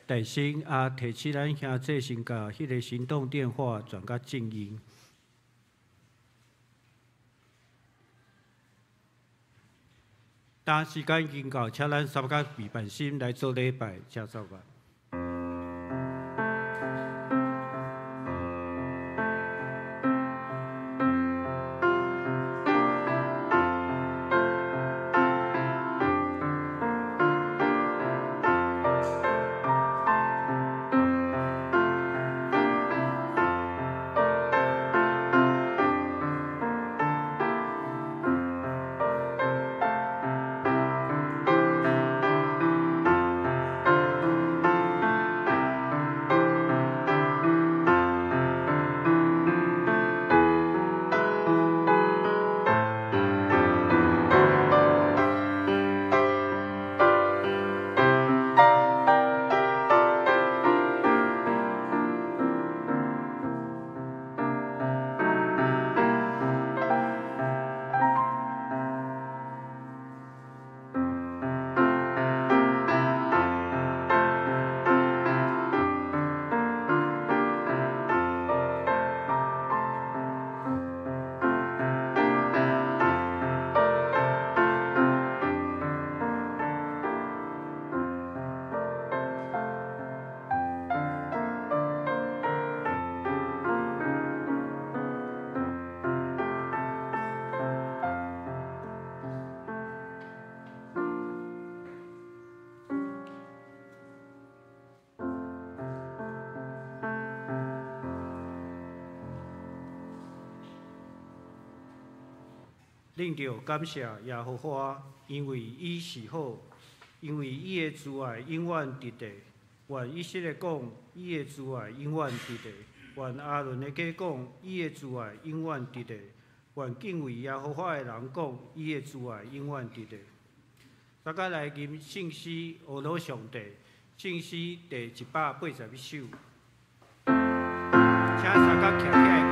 大聲啊，提醒咱兄弟先共彼个行動電話轉甲靜音。當時間已經到，請咱三個禮拜心來做禮拜，請走吧。恁著感謝耶和華，因為伊是好，因為伊的慈愛永遠佇地。願以色列講，伊的慈愛永遠佇地；願亞倫的家講，伊的慈愛永遠佇地；願敬畏耶和華的人講，伊的慈愛永遠佇地。大家來吟聖詩，阿羅上帝，聖詩第181首，請大家徛起來。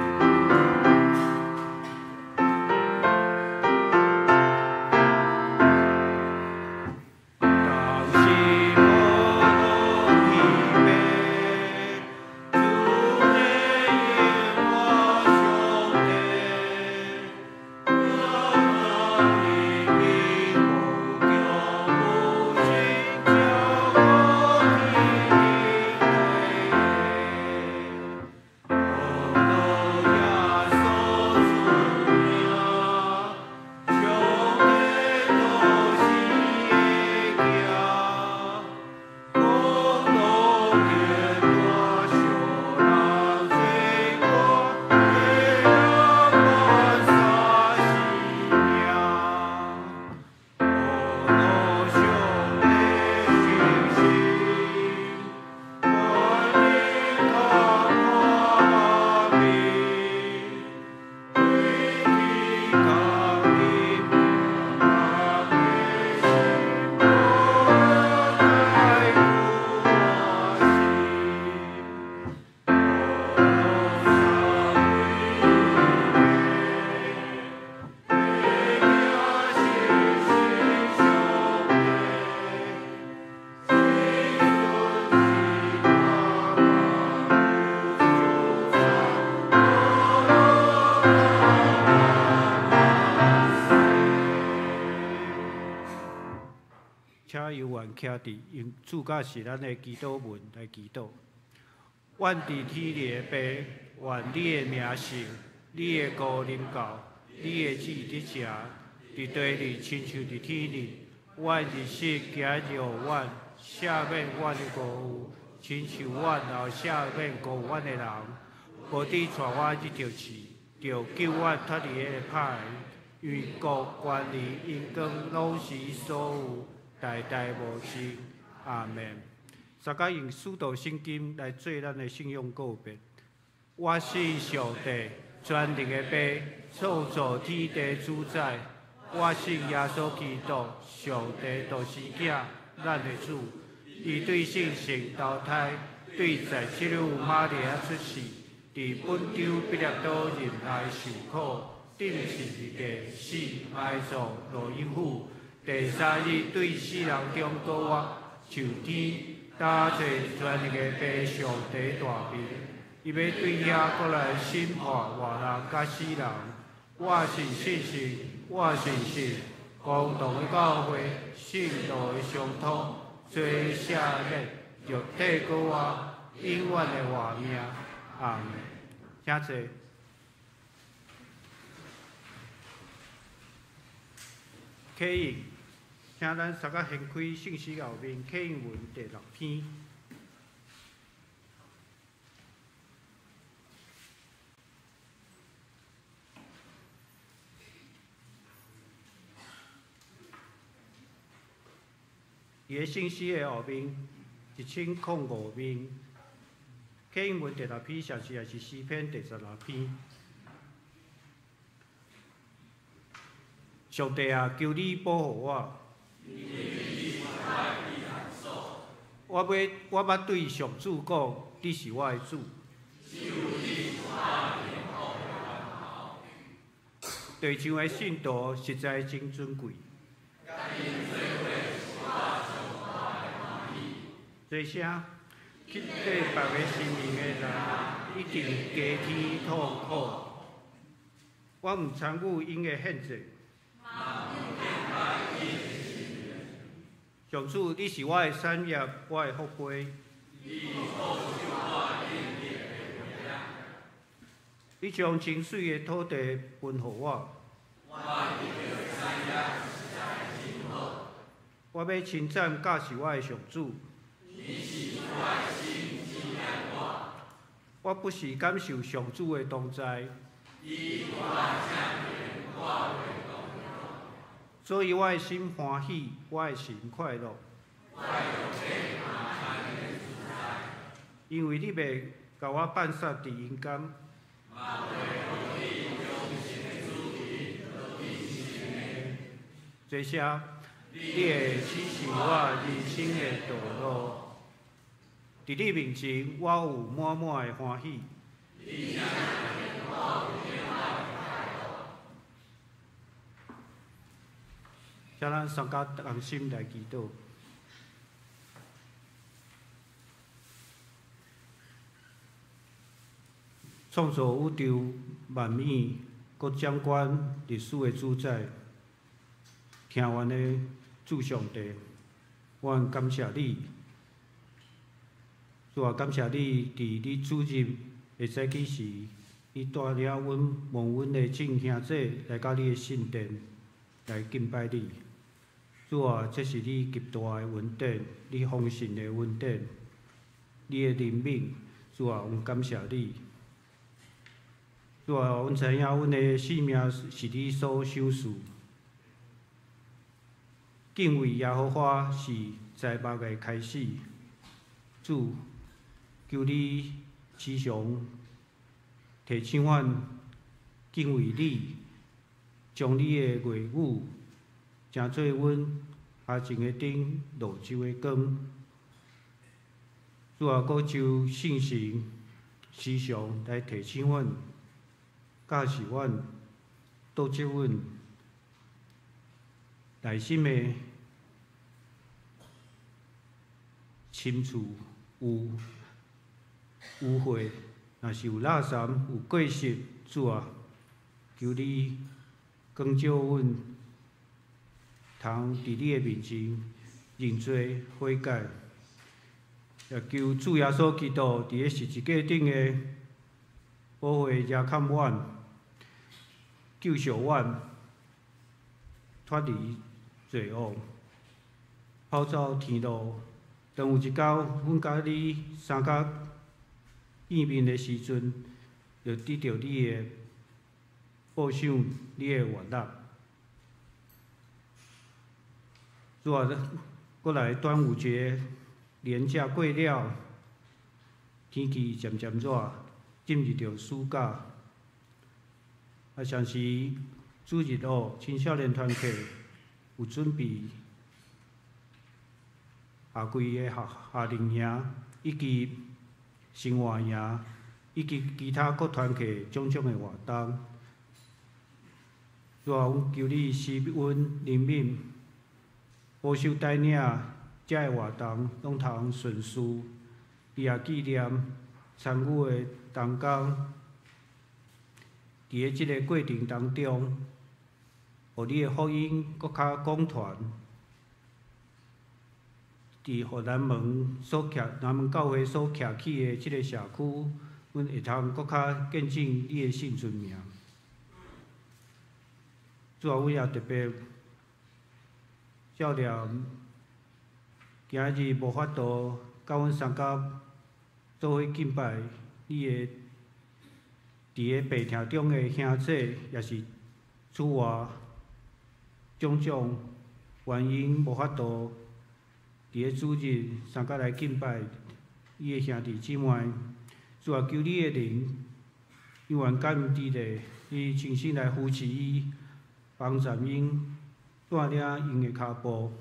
徛佇用主教是咱的祈禱文來祈禱。願佇天裡的父，願你的名聖，你的國臨到，你的旨意得成，佇地裡親像佇天裡。阮日食今日予阮，赦免阮的過誤，親像阮也赦免過誤阮的人。無得帶阮去著試，著救阮脫離彼个歹。因為國、權力、榮光，攏是伊所有，代代無盡。阿們。大家用使徒信經來做咱的信仰告白。我信上帝，全能的父，創造天地主宰。我信耶穌基督，上帝獨生囝，咱的主。伊對聖神投胎，對在七母瑪利亞出世，佇本丟彼拉多忍耐受苦，釘十字架死埋葬落陰府。第三日對死人中復活，上天搭坐全能的父上帝大面，伊欲对遐閣來審判活人佮死人。我信聖神，我信信公同的教會，聖徒的相通，罪赦免，肉體閣活，永遠的活命。阿們。請坐。啟應，請咱三個掀開聖詩後面啟應文第六篇。佇个聖詩的後面1005面，啟應文第六篇，上是也是詩篇第16篇。上帝啊，求你保護我。我欲對上主講，你是我的主。地上的信徒實在真尊貴。濟聲去綴別个神明的人，一定加添痛苦。我毋參與𪜶的獻祭。上主，你是我的產業，我的福杯。你將清水的土地分予我。我欲稱讚教示我的上主。我不時感受上主的同在，所以我的心歡喜，我的神快樂。因為你袂共我放殺佇陰間。謝謝，你會指示我人生的道路。佇你面前，我有滿滿的歡喜。請咱三家同心來祈禱。創造宇宙萬物，閣掌管歷史的主宰，聽阮的主上帝，我感謝你。主啊，感謝你，佇你主日的早起時，你帶領阮蒙阮的眾兄弟來到你的聖殿來敬拜你。主啊，這是你極大的恩典，你豐盛的恩典，你的憐憫。主啊，阮感謝你。主啊，阮知影阮的性命是你所賞賜。敬畏耶和華是財物的開始。主，求你時常提醒阮敬畏你，將你的話語成做阮跤前的燈，路上的光。主啊，閣就聖神時常來提醒阮、教示阮、導致阮內心的深處有污穢，若是有垃圾、有過失，主啊，求你光照阮，通佇你的面前認罪悔改，也求主耶穌基督佇个十字架頂的寶血遮蓋阮，救贖阮，脫離罪惡，跑走天路。當有一天，阮佮你三角見面的時陣，就得著你的報賞，你的悅納。主啊，閣來端午節連假過了，天氣漸漸熱，進入著暑假。啊，像是主日學青少年團契有準備夏季的夏令營，以及生活營，以及其他各團契種種的活動。主啊，阮求你施恩憐憫，保守帶領遮个活動攏通順遂，你也紀念參與的同工，佇咧這个過程當中，予你的福音閣較廣傳，佇予南門所徛南門教會所徛起的這个社區，阮會通閣較見證你的聖尊名。主啊，阮也特別照念今日無法度佮阮相佮做伙敬拜你的，佇咧病痛中的兄姊，也是主外種種原因無法度佇咧主日相佮來敬拜你的兄弟姊妹。主啊，求你的靈永遠佮𪜶佇咧，你親身來扶持伊，幫助𪜶帶領𪜶的跤步。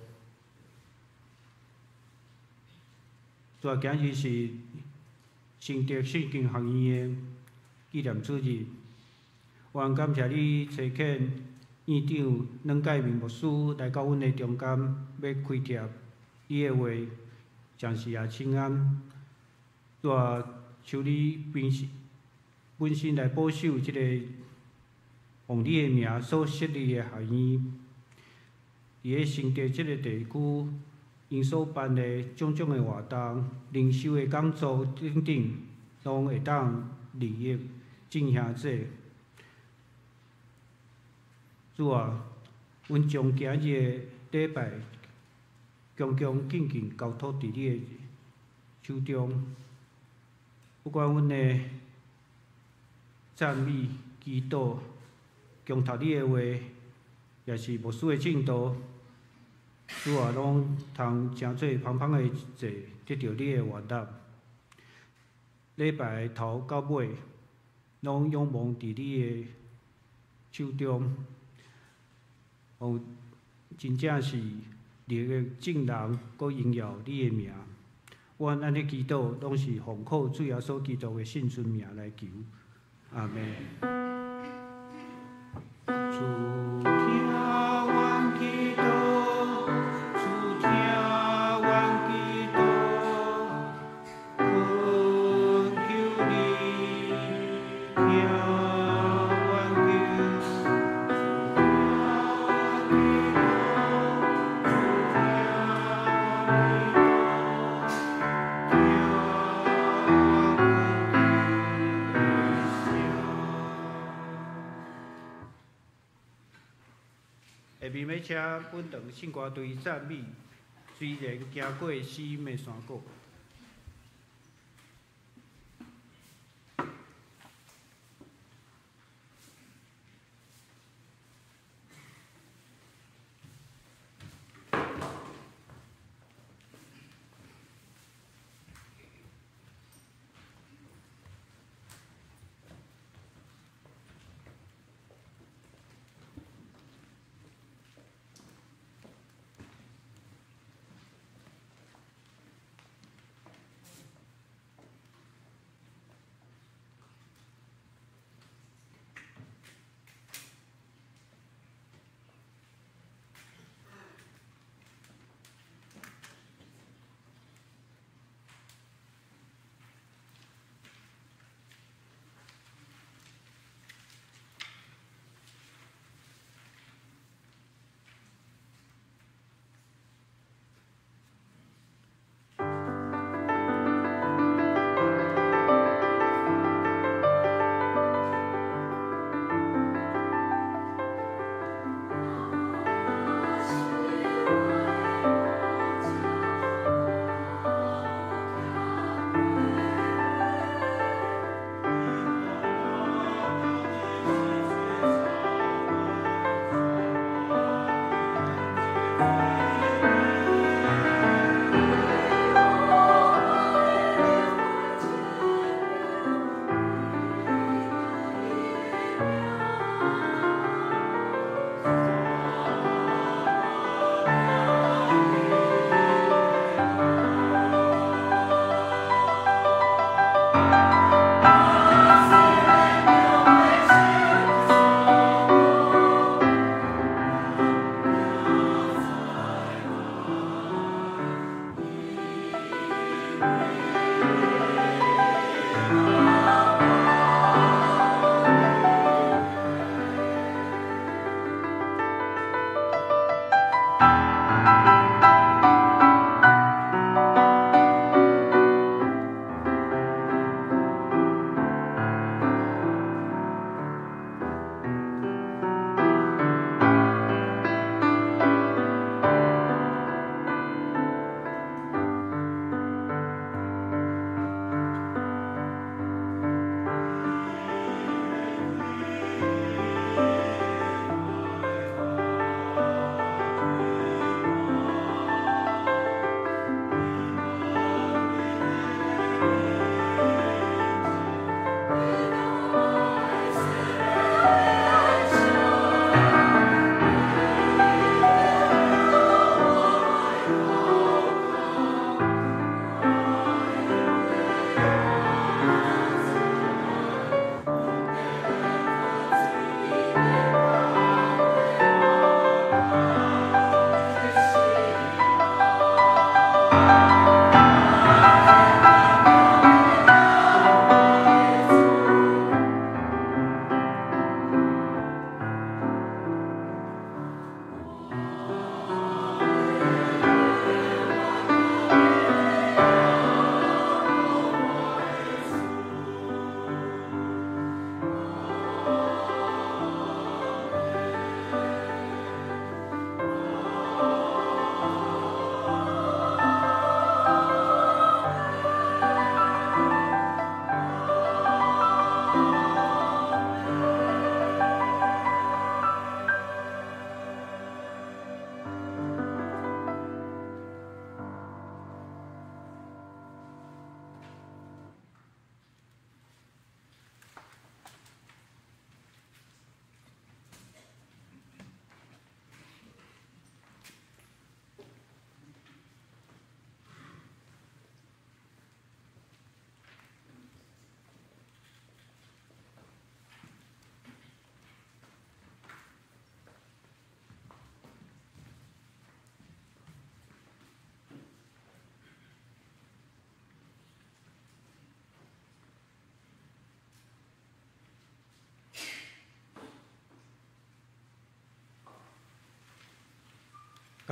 主啊，今日是新竹聖經學院的紀念主日，我感謝你差遣院長阮蓋明牧師來到阮的中間，欲開拓你的話，暫時也請安。主啊，求你本身來保守這個奉你的名所設立的學院，佇咧新竹這個地區，𪜶所辦的種種的活動、靈修的講座等等，攏會當利益眾兄姊。主啊，阮將今日的禮拜恭恭敬敬交託佇你的手中，不管阮的讚美、祈禱、恭讀你的話，抑是牧師的證道，主啊，攏通成做芳芳的祭，得著你的悅納。禮拜頭到尾，攏仰望佇你的手中，予真正是利益眾人，閣榮耀你的名。阮按呢祈禱，攏是奉靠主耶穌基督的聖尊名來求。阿們。主聽阮祈禱，主聽阮祈禱，懇求你聽阮求。主聽阮祈禱，下面欲請本堂聖歌隊讚美，雖然行過死蔭的山谷。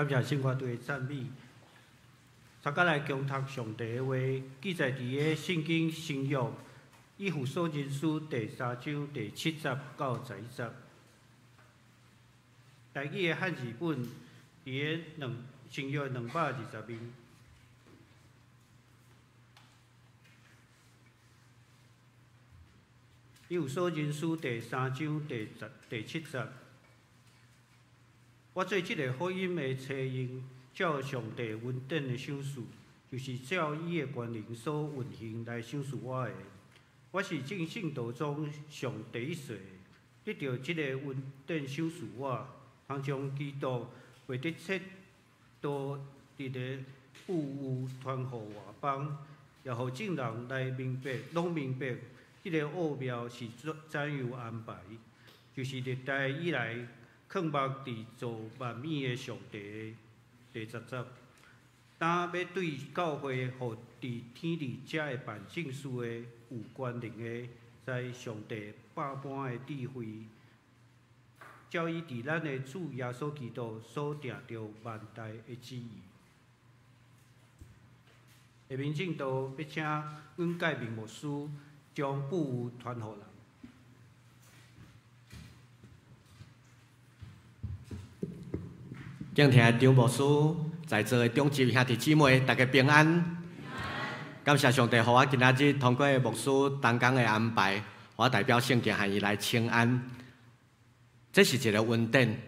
感謝聖歌隊的讚美。大家來共讀上帝的話，記載佇个聖經新約以弗所人書第三章第七節到十一節。台語的漢字本佇个兩新約220面。以弗所人書第三章第十第七節。我做這个福音的差役，照上帝恩典的賞賜，就是照伊的權能所運行來賞賜我的。我是眾聖徒中上第一細的，得著這个恩典賞賜我，通將基督未得切道佇个富有傳予外邦，也予眾人來明白，攏明白這个奧妙是怎怎樣安排，就是歷代以來囥目佇造萬物的上帝。第十節，當欲對教會予佇天地遮會辦正事的有權能的，在上帝百般的智慧，照伊佇咱的主耶穌基督所定著萬代的旨意。下面證道欲請阮蓋明牧師將富有傳予人。敬聽的張牧師，在座的長執兄弟姊妹，大家平安。感謝上帝，予我今仔日通過牧師同工的安排，我代表聖經學院來請安。這是一個恩典，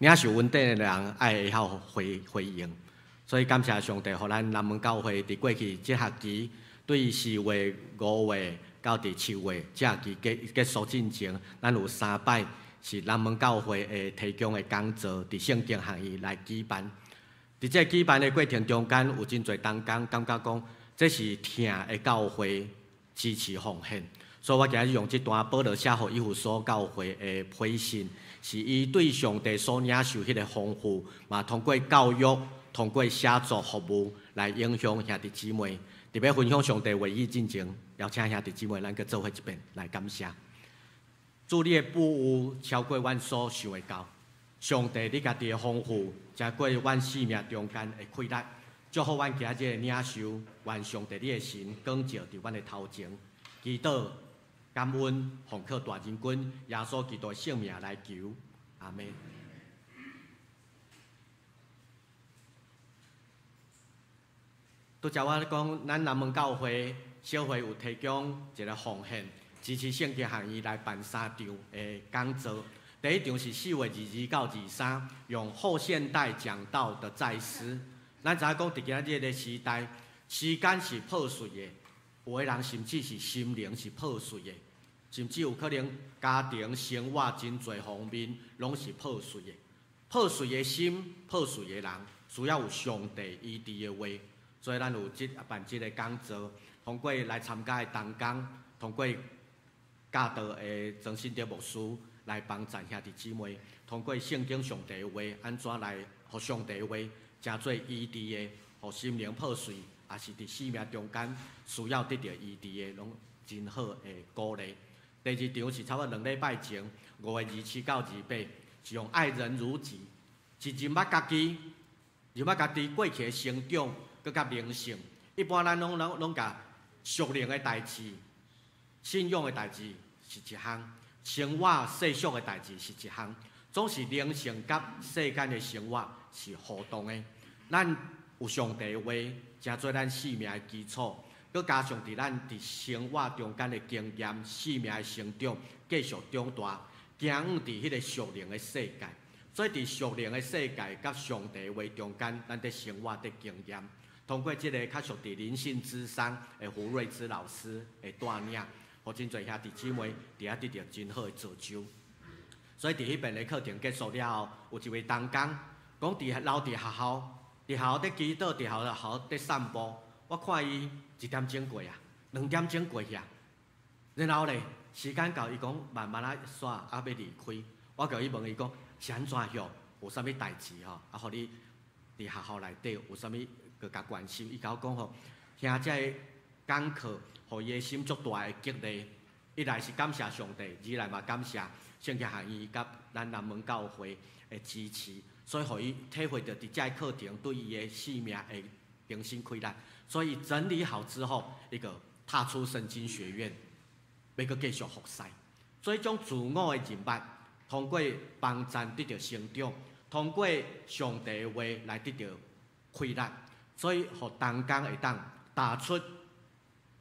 領受恩典的人愛會曉回回應。所以感謝上帝，予咱南門教會佇過去這學期，對四月、五月到佇七月這學期結結束進前，咱有三擺是南門教會的提供的講座，佇聖經學院來舉辦。佇這舉辦的過程中間，有真濟同工感覺講，這是疼的教會支持奉獻。所以我今日用這段保羅寫予以弗所教會的批信，是伊對上帝所領受彼個豐富，嘛通過教育、通過寫作服務來影響兄弟姊妹。佇欲分享上帝話語進前，邀請兄弟姊妹，咱閣做伙一遍來感謝。主，你的富有超過阮所想會到。上帝，你家己的豐富，超過阮生命中間的氣力。祝福阮今日的領受，願上帝你的神光照佇阮的頭前。祈禱、感恩，奉靠大仁君耶穌基督的聖名來求，阿們。拄才我講，咱南門教會小會有提供一個奉獻，支持聖經學院來辦三場的講座。第一場是4月22到23，用後現代講道的再思。咱知影講，佇今仔日个時代，時間是破碎的，有的人甚至是心靈是破碎的，甚至有可能家庭生活真濟方面攏是破碎的。破碎的心，破碎的人，需要有上帝醫治的話。所以咱有這辦這个講座，通過來參加的同工，通過教導的曾信德牧師來幫助兄弟姊妹，通過聖經上帝的話，按怎來予上帝的話成做醫治的，予心靈破碎，也是佇生命中間需要得著醫治的，攏真好的鼓勵。第二場是差不多兩禮拜前，5月27到28，是用愛人如己，是認捌家己，認捌家己過去的成長，閣佮靈性。一般咱攏攏攏共屬靈的代誌、信仰的代誌是一項，生活世俗的代誌是一項，總是靈性佮世間的生活是互動的。咱有上帝的話，成做咱生命的基礎，閣加上佇咱佇生活中間的經驗、生命的成長，繼續長大，行往佇彼個屬靈的世界。所以佇屬靈的世界佮上帝的話中間，咱佇生活佇經驗。通過這个較屬佇靈性諮商的胡瑞芝老師的帶領，予真濟兄弟姊妹佇遐得著真好的造就。所以佇彼邊的課程結束了後，有一位同工講佇留佇學校，佇學校佇祈禱，佇學校佇散步。我看伊一點鐘過啊，兩點鐘過去啊，然後咧時間到，伊講慢慢仔煞啊欲離開。我共伊問伊講是按怎樣，有啥物代誌吼？啊，予你佇學校內底有啥物？閣共關心，伊共我講吼，聽這个講課，予伊的心足大的激勵。一來是感謝上帝，二來嘛感謝聖經學院佮咱南門教會的支持，所以予伊體會著佇這个課程對伊的生命的更新開力。所以整理好之後，伊就踏出聖經學院，欲閣繼續服侍。所以將自我的認捌，通過幫贊得著成長，通過上帝的話來得著開力，所以予同工會當踏出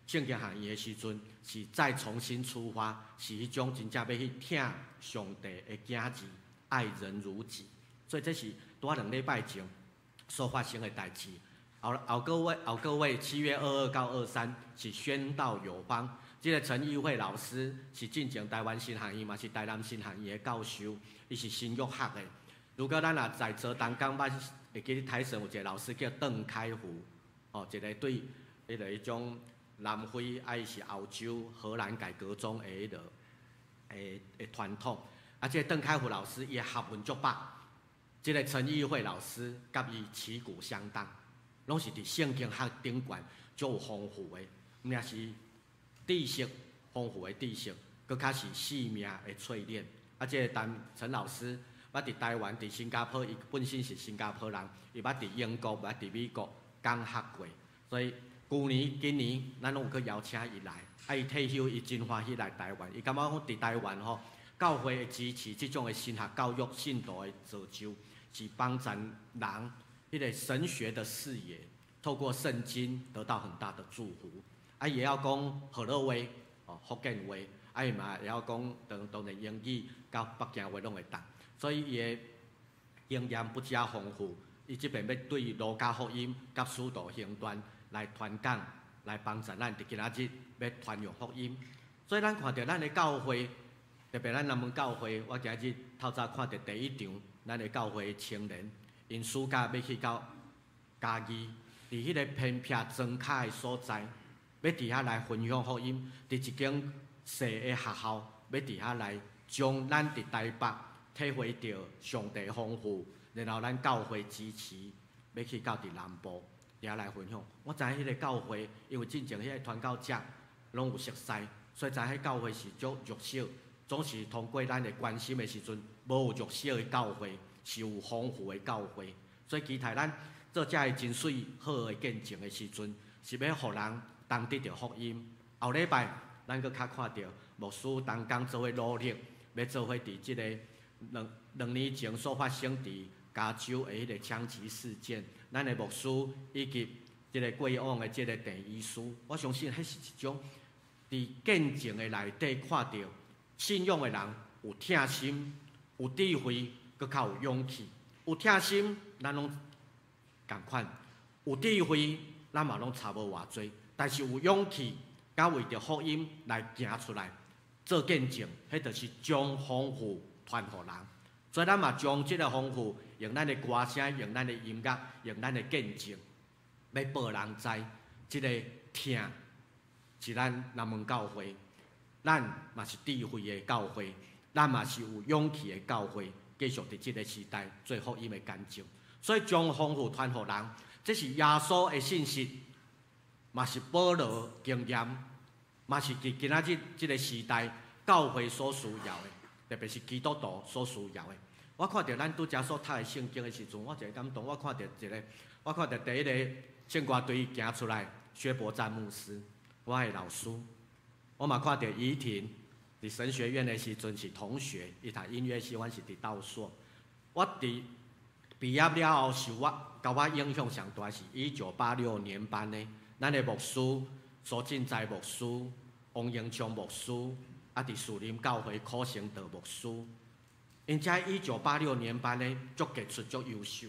聖經學院的時陣，是再重新出發，是彼種真正欲去疼上帝的囝兒，愛人如己。所以這是拄仔2禮拜前所發生的代誌。後後個月後個月7月22到23是宣道有方，這个陳義慧老師是進前台灣神學院嘛是台南神學院的教授，伊是新約學的。如果咱若在座同工捌會記得台神有一个老師叫鄧開福，哦，一个對彼个彼種南非抑是歐洲荷蘭改革宗的彼个的傳統。啊，這个鄧開福老師伊的學問足飽，這个陳義慧老師佮伊旗鼓相當，攏是佇聖經學頂懸足有豐富的，毋但是知識豐富的知識，閣較是生命的淬煉。啊，這个陳陳老師捌佇台灣、佇新加坡，伊本身是新加坡人，伊捌佇英國、捌佇美國講學過，所以舊年、今年咱攏有去邀請伊來。啊，伊退休，伊真歡喜來台灣。伊感覺講佇台灣吼，教會的支持，這種的神學教育、信徒的造就，是幫助人彼个神學的視野，透過聖經得到很大的祝福。啊，伊會曉講河洛話，哦，福建話，啊，伊嘛會曉講當當然英語佮北京話攏會當，所以伊的經驗不只豐富。伊這邊欲對路加福音佮使徒行傳來傳講，來幫助咱佇今仔日欲傳揚福音。所以咱看著咱的教會，特別咱南門教會，我今日透早看著第一場，咱的教會青年，𪜶暑假欲去到嘉義，佇彼个偏僻莊跤的所在，欲佇遐來分享福音，佇一間細的學校，欲佇遐來將咱佇台北體會著上帝豐富，然後咱教會支持，欲去到佇南部佇遐來分享。我知影彼个教會，因為進前彼个傳教者攏有熟似，所以知影彼教會是足弱小，總是通過咱的關心的時陣，無有弱小的教會，是有豐富的教會。所以期待咱做這个真媠好的見證的時陣，是欲予人同得著福音。後禮拜咱閣較看著牧師同工做伙努力，欲做伙佇這个兩年前所發生佇加州的彼个槍擊事件，咱的牧師以及這个過往的這个鄭醫師，我相信彼是一種佇見證的內底看著信仰的人有疼心、有智慧，閣較有勇氣。有疼心，咱攏仝款；有智慧，咱嘛攏差無偌濟。但是有勇氣，敢為著福音來行出來做見證，彼就是將豐富傳予人。所以咱嘛將這个豐富，用咱的歌聲，用咱的音樂，用咱的見證，欲予人知，這个疼是咱南門教會，咱嘛是智慧的教會，咱嘛是有勇氣的教會，繼續佇這个時代做福音的見證。所以將豐富傳予人，這是耶穌的信息，嘛是保羅經驗，嘛是佇今仔日這个時代教會所需要的，特別是基督徒所需要的。我看著咱拄才所讀的聖經的時陣，我一个感動。我看著一个，我看著第一個聖歌隊行出來，薛伯贊牧師，我的老師。我嘛看著怡婷，佇神學院的時陣是同學，伊讀音樂系，阮是佇道碩。我佇畢業了後，受我共我影響上大是1986年班的，咱的牧師蘇進才牧師、王英昌牧師，啊，佇樹林教會柯成德牧師。𪜶遮一九八六年班的足傑出、足優秀，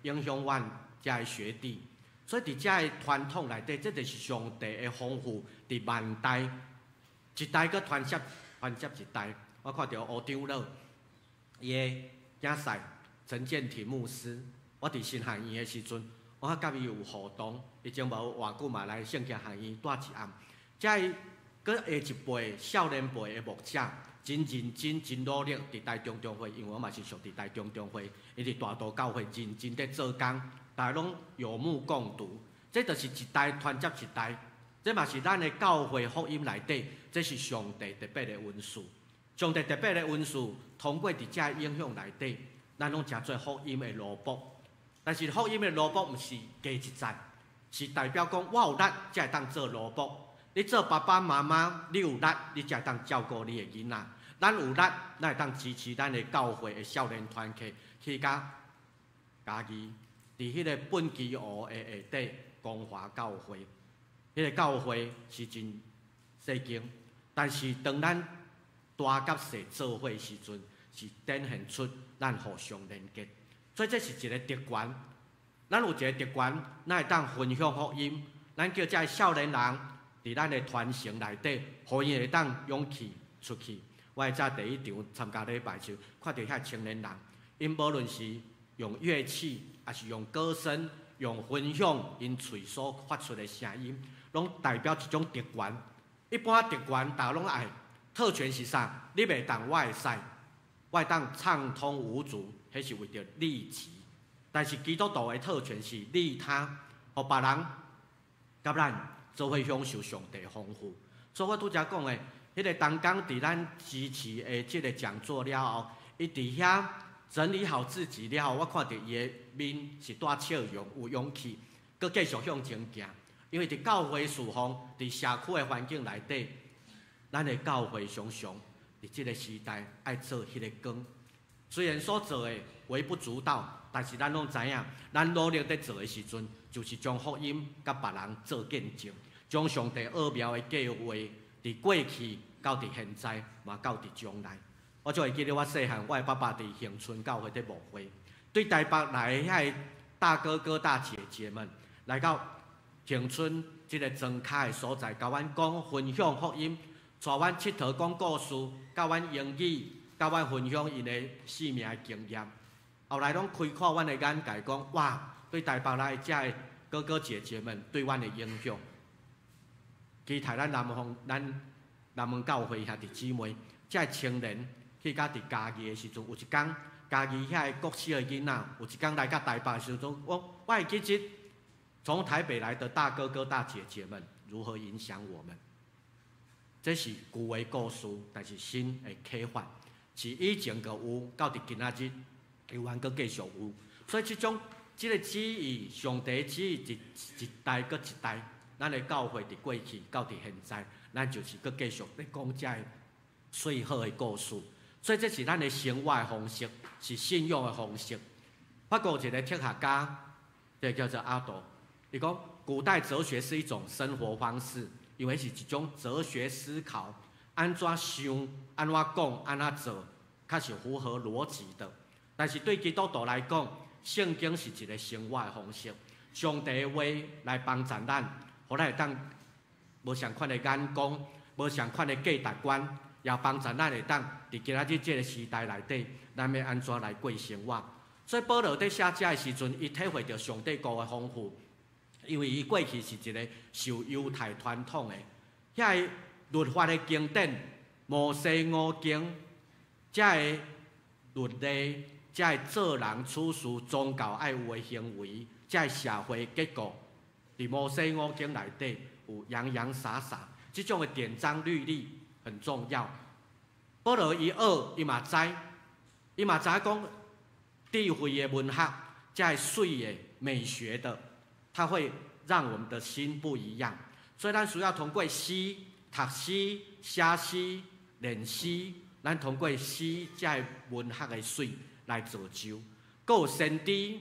影響阮遮的學弟。所以佇遮的傳統內底，這就是上帝的豐富，佇萬代一代閣傳接傳接一代。我看著吳長老，伊的囝婿陳建廷牧師，我佇神學院的時陣，我佮伊有互動，伊前無偌久嘛來聖經學院蹛一暗。遮閣下一輩少年輩的牧者，真認真、真努力，佇台中中會，因為我嘛是屬佇台中中會，伊佇大道教會認真佇做工，大家攏有目共睹。這就是一代傳接一代，這嘛是咱的教會福音內底，這是上帝特別的恩賜。上帝特別的恩賜，通過佇這影響內底，咱攏成做福音的蘿蔔。但是福音的蘿蔔毋是加一層，是代表講我有力才會當做蘿蔔。你做爸爸媽媽，你有力，你才會當照顧你的囡仔。咱有力，咱會當支持咱的教會的少年團契去佮嘉義，佇彼個畚箕湖的下底光華教會。彼個教會是真細間，但是當咱大佮細做伙時陣，是展現出咱互相連結。所以這是一個特權。咱有一個特權，咱會當分享福音。咱叫這个少年人佇咱的傳承內底，予𪜶會當勇氣出去。我會早第一場參加禮拜時，看著遐青年人，𪜶無論是用樂器，抑是用歌聲，用分享，𪜶喙所發出的聲音，攏代表一種特權。一般特權，大家攏愛。特權是啥？你袂當，我會使，我會當暢通無阻，彼是為著利己。但是基督徒的特權是利他，予別人佮咱做伙享受上帝豐富。所以我拄才講的，彼個同工佇咱支持的這個講座了後，伊佇遐整理好自己了後，我看著伊的面是帶笑容，有勇氣，閣繼續向前行。因為佇教會事奉，佇社區的環境內底，咱的教會常常佇這個時代愛做彼个光。雖然所做的微不足道，但是咱攏知影，咱努力佇做的時陣，就是將福音佮別人做見證，將上帝奧妙的計劃，佇過去到佇現在，嘛到佇將來。我就會記得我細漢，我的爸爸佇恆春教會佇牧會，對台北來的遐个大哥哥大姐姐們來到恆春這个莊跤的所在，共阮講分享福音，帶阮𨑨迌講故事，教阮英語，共阮分享𪜶的生命的經驗。後來攏開闊阮的眼界，講哇，對台北來的遮个哥哥姐姐們對阮的影響。期待咱南方、咱南門教會兄弟姊妹，遮个青年去到佇嘉義的時陣，有一工嘉義遐个國小的囡仔，有一工來到台北的時陣，我會記得從台北來的大哥哥大姐姐們如何影響我們。這是舊的故事，但是新的啟發，是以前就有，到佇今仔日猶原閣繼續有。所以這種這个旨意，上帝旨意一一代閣一代，咱的教會佇過去到佇現在，咱就是閣繼續咧講這个最好的故事。所以這是咱的生活的方式，是信仰的方式。法國一個哲學家，這個叫做阿多，伊講古代哲學是一種生活方式，因為是一種哲學思考，按怎想、按怎講、按怎做，較是符合邏輯的。但是對基督徒來講，聖經是一個生活的方式，上帝的話來幫助咱，予咱會當無仝款的眼光，無仝款的價值觀，也幫助咱會當佇今仔日這個時代內底，咱欲按怎來過生活。所以保羅佇寫這的時陣，伊體會著上帝國的豐富，因為伊過去是一個受猶太傳統的，遐个律法的經典，摩西五經，遮个律例，遮个做人處事、宗教愛有的行為，遮个社會結構，佇摩西五經內底有洋洋灑灑，這種的典章律例很重要。保羅伊學，伊嘛知，伊嘛知講智慧的文學，遮个媠的美學的，它會讓我們的心不一樣。所以咱需要通過詩、讀詩、寫詩、練詩，咱通過詩遮个文學的媠來造就。閣有先知，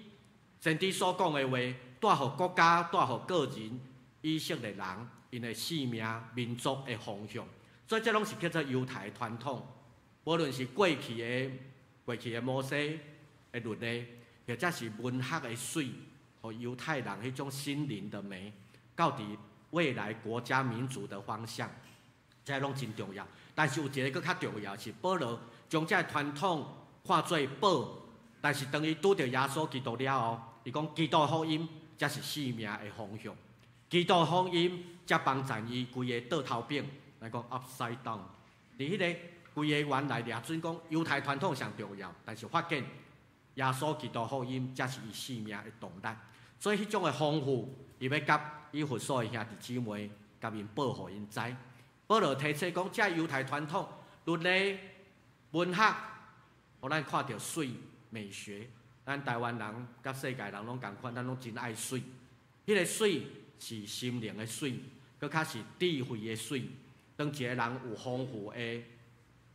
先知所講的話，帶予國家、帶予個人、以色列人𪜶的性命、民族的方向。所以這攏是叫做猶太傳統。無論是過去的摩西的律例，或者是文學的媠，予猶太人彼種心靈的美，到佇未來國家民族的方向，這攏真重要。但是有一个閣較重要，是保羅將這个傳統看做寶，但是當伊拄著耶穌基督了後，伊講基督福音才是生命的方向，基督福音才幫助伊規个倒頭反，來講 upside down。佇彼个規个原來掠準講猶太傳統上重要，但是發現耶穌基督福音才是伊生命的動力。所以彼種的豐富，伊欲佮以弗所的兄弟姊妹共𪜶報予𪜶知。保羅提醒講，這猶太傳統、律例、文學，予咱看著媠美學。咱台灣人佮世界人攏仝款，咱攏真愛媠。彼個媠是心靈的媠，閣較是智慧的媠。當一個人有豐富的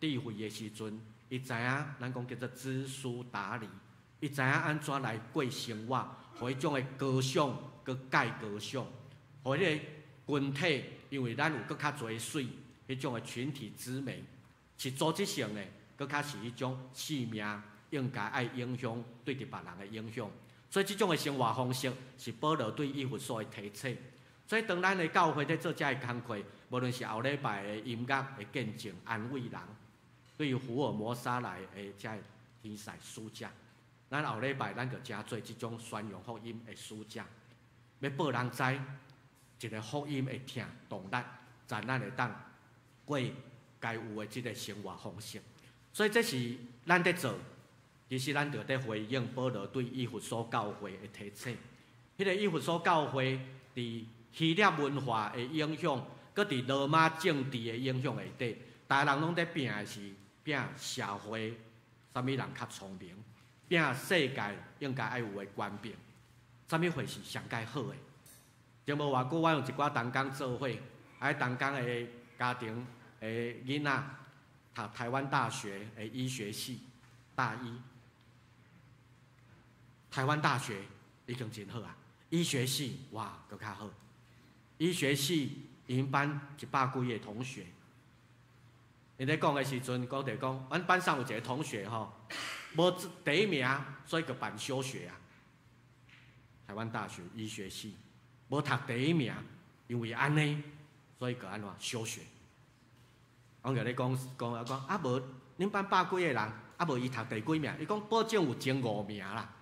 智慧的時陣，伊知影咱講叫做知書達理，伊知影按怎來過生活，予彼種的高尚閣蓋高尚，予彼個群體，因為咱有閣較濟媠，彼種的群體之美是組織性的，閣較是彼種生命應該愛影響對著別人的影響。所以這種的生活方式是保羅對以弗所的提醒。所以當咱的教會佇做這个工課，無論是後禮拜的音樂的見證安慰人，對於福爾摩沙來的這个天使使者，咱後禮拜咱就誠做這種宣揚福音的使者，欲予人知一个福音的疼動力，在咱會當過該有的這个生活方式。所以這是咱佇做，其實咱就佇回應保羅對以弗所教會的提醒。彼个以弗所教會佇希臘文化的影響，閣佇羅馬政治的影響下底，逐人攏佇拚的是拚社會，啥物人較聰明，拚世界應該愛有的權柄，啥物貨是上蓋好的。前無偌久，我有一寡同工做伙，喺同工的家庭的囡仔讀台灣大學的醫學系大一，台灣大學已經真好啊，醫學系哇，閣較好。醫學系𪜶班100幾个同學，𪜶咧講的時陣，講著講，阮班上有一个同學吼，無第一名，所以就辦休學啊。台灣大學醫學系無讀第一名，因為按呢，所以就按怎休學。我共你講講啊講，啊無恁班百幾个人，啊無伊讀第幾名？伊講保證有前五名啦。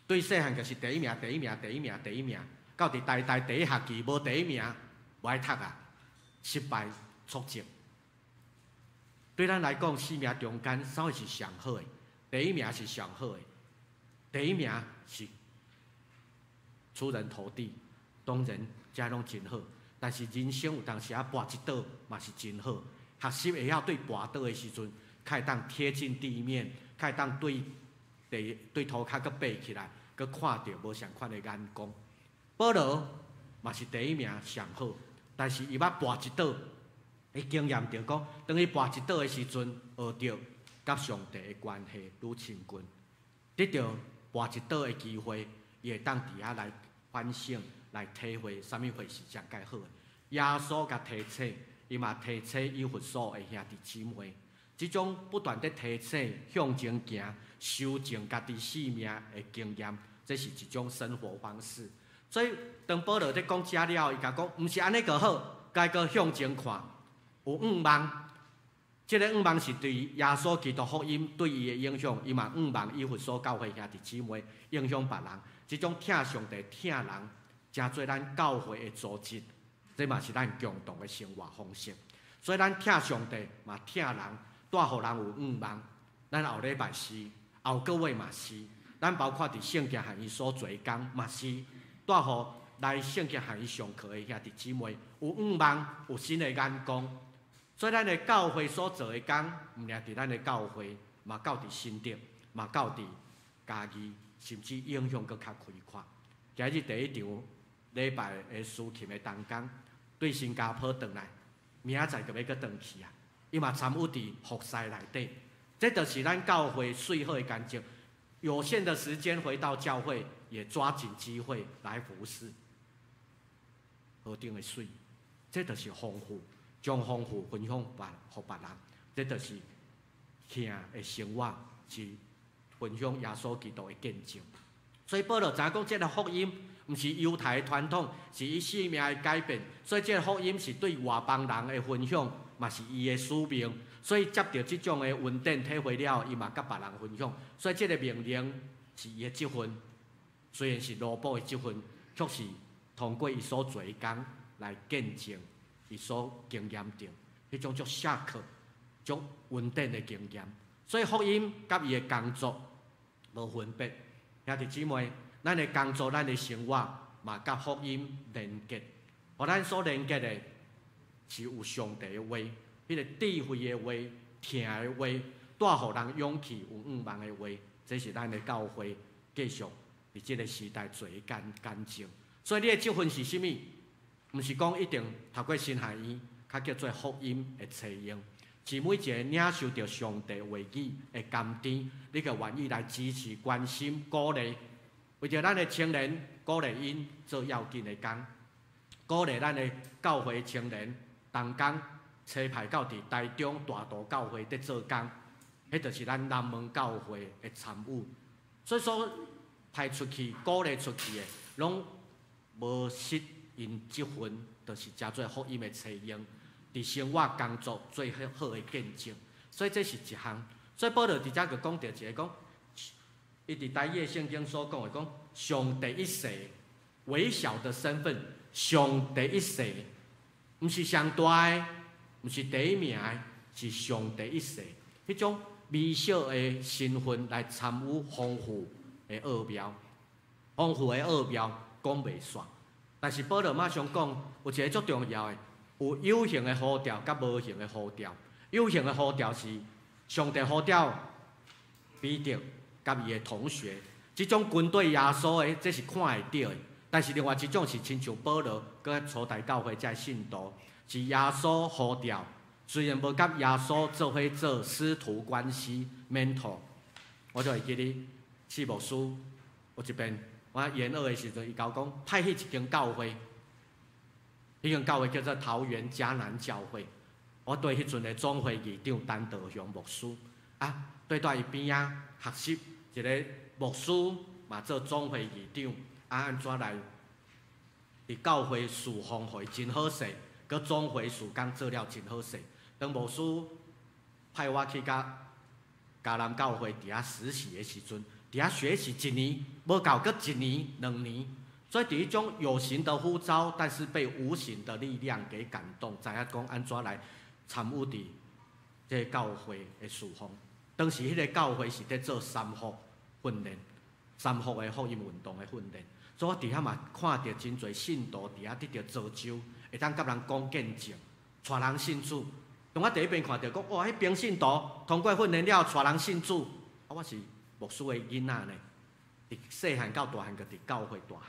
對細漢就是第一名，第一名，第一名，第一名。到佇台大第一學期無第一名，無愛讀啊，失敗挫折。對咱來講，生命中間啥物是上好的？第一名是上好的，第一名是出人頭地，當然這攏真好。但是人生有當時啊，跋一倒嘛是真好。學習會曉對跋倒的時陣，較會當貼近地面，較會當對地對塗跤閣爬起來，閣看著無仝款的眼光。保羅嘛是第一名上好，但是伊捌跋一倒，伊經驗著講，當伊跋一倒的時陣，學著佮上帝的關係愈親近，得著跋一倒的機會，伊會當佇遐來反省、來體會啥物貨是上蓋好的。耶穌共提醒，伊嘛提醒以弗所的兄弟姊妹，這種不斷佇提醒、向前行、修正家己生命的經驗，這是一種生活方式。所以，當保羅佇講這了後，伊共講，毋是按呢就好，該閣向前看，有向望。這个向望是對耶穌基督福音對伊的影響，伊嘛向望以弗所教會兄弟姊妹影響別人。這種疼上帝、疼人，成做咱教會的組織，這嘛是咱共同的生活方式。所以，咱疼上帝嘛疼人，帶予人有向望。咱後禮拜是，後個月嘛是，咱包括佇聖經學院所做的工嘛是。帶予來聖經學院上課的兄弟姊妹有向望，有新的眼光。所以咱的教會所做的工，毋爾佇咱的教會，嘛到佇新竹，嘛到佇嘉義，甚至影響閣較開闊。今日第一場禮拜的司琴的同工，對新加坡轉來，明仔載就欲閣轉去啊！伊嘛參與佇服侍內底，這就是咱教會最好的見證。有限的時間回到教會，也抓緊機會來服侍。何等的媠，這就是豐富，將豐富分享予別人，這就是疼的生活，是分享耶穌基督的見證。所以保羅知影講，這个福音毋是猶太的傳統，是伊生命的改變。所以這个福音是對外邦人的分享，嘛是伊的使命。所以接著這種的恩典體會了後，伊嘛佮別人分享。所以這个命令是伊的職分，雖然是奴僕的職分，卻是通過伊所做的工來見證伊所經驗著彼種足深刻、足恩典的經驗。所以福音佮伊的工作無分別。兄弟姊妹，咱的工作、咱的生活嘛，佮福音連結，予咱所連結的是有上帝的話，彼个智慧的話、疼的話，帶予人勇氣、有向望的話，這是咱的教會繼續佇這个時代做的見證。所以你的職分是啥物？毋是講一定讀過神學院，較叫做福音的冊用。是每一个領受著上帝話語的甘甜，你閣願意來支持、關心、鼓勵，為著咱的青年鼓勵𪜶做要緊的工，鼓勵咱的教會青年同工，差派到佇台中大肚教會佇做工，彼就是咱南門教會的參與。所以說派出去、鼓勵出去的，攏無失𪜶職分，就是誠做福音的冊用。佇生活工作最好好的見證，所以這是一項。所以保羅佇遮閣講著一个講，伊佇台語的聖經所講的講，上第一細微小的身份，上第一細，毋是上大的，毋是第一名的，是上第一細。彼種微小的身份來參與豐富的奧妙，豐富的奧妙講袂煞。但是保羅馬上講，有一个足重要的。有有形的呼召佮無形的呼召。有形的呼召是上帝呼召彼得佮伊的同學，這種跟隨耶穌的，這是看會著的。但是另外一種是親像保羅佮初代教會這信徒，是耶穌呼召，雖然無佮耶穌做伙做師徒關係 mentor，我就會記得四牧師有一遍我研二的時陣，伊共我講派去一間教會。彼間教會叫做桃園迦南教會，我對彼陣的總會議長陳道雄牧師，啊，對佇伊邊仔學習一个牧師嘛做總會議長，啊，按怎來佇教會事奉予伊真好勢，閣總會事工做了真好勢。當牧師派我去佮迦南教會佇遐實習的時陣，佇遐學習一年，無夠閣一年、兩年。所以，佇彼種有形的呼召，但是被無形的力量給感動，知影講按怎來參與佇這个教會的事奉。當時彼个教會是佇做三福訓練，三福的福音運動的訓練。所以我佇遐嘛看著真濟信徒佇遐得著造就，會當佮人講見證，帶人信主。當我佇彼邊看著講，哇！彼邊信徒通過訓練了，帶人信主。啊，我是牧師的囡仔呢，佇細漢到大漢，閣佇教會大漢。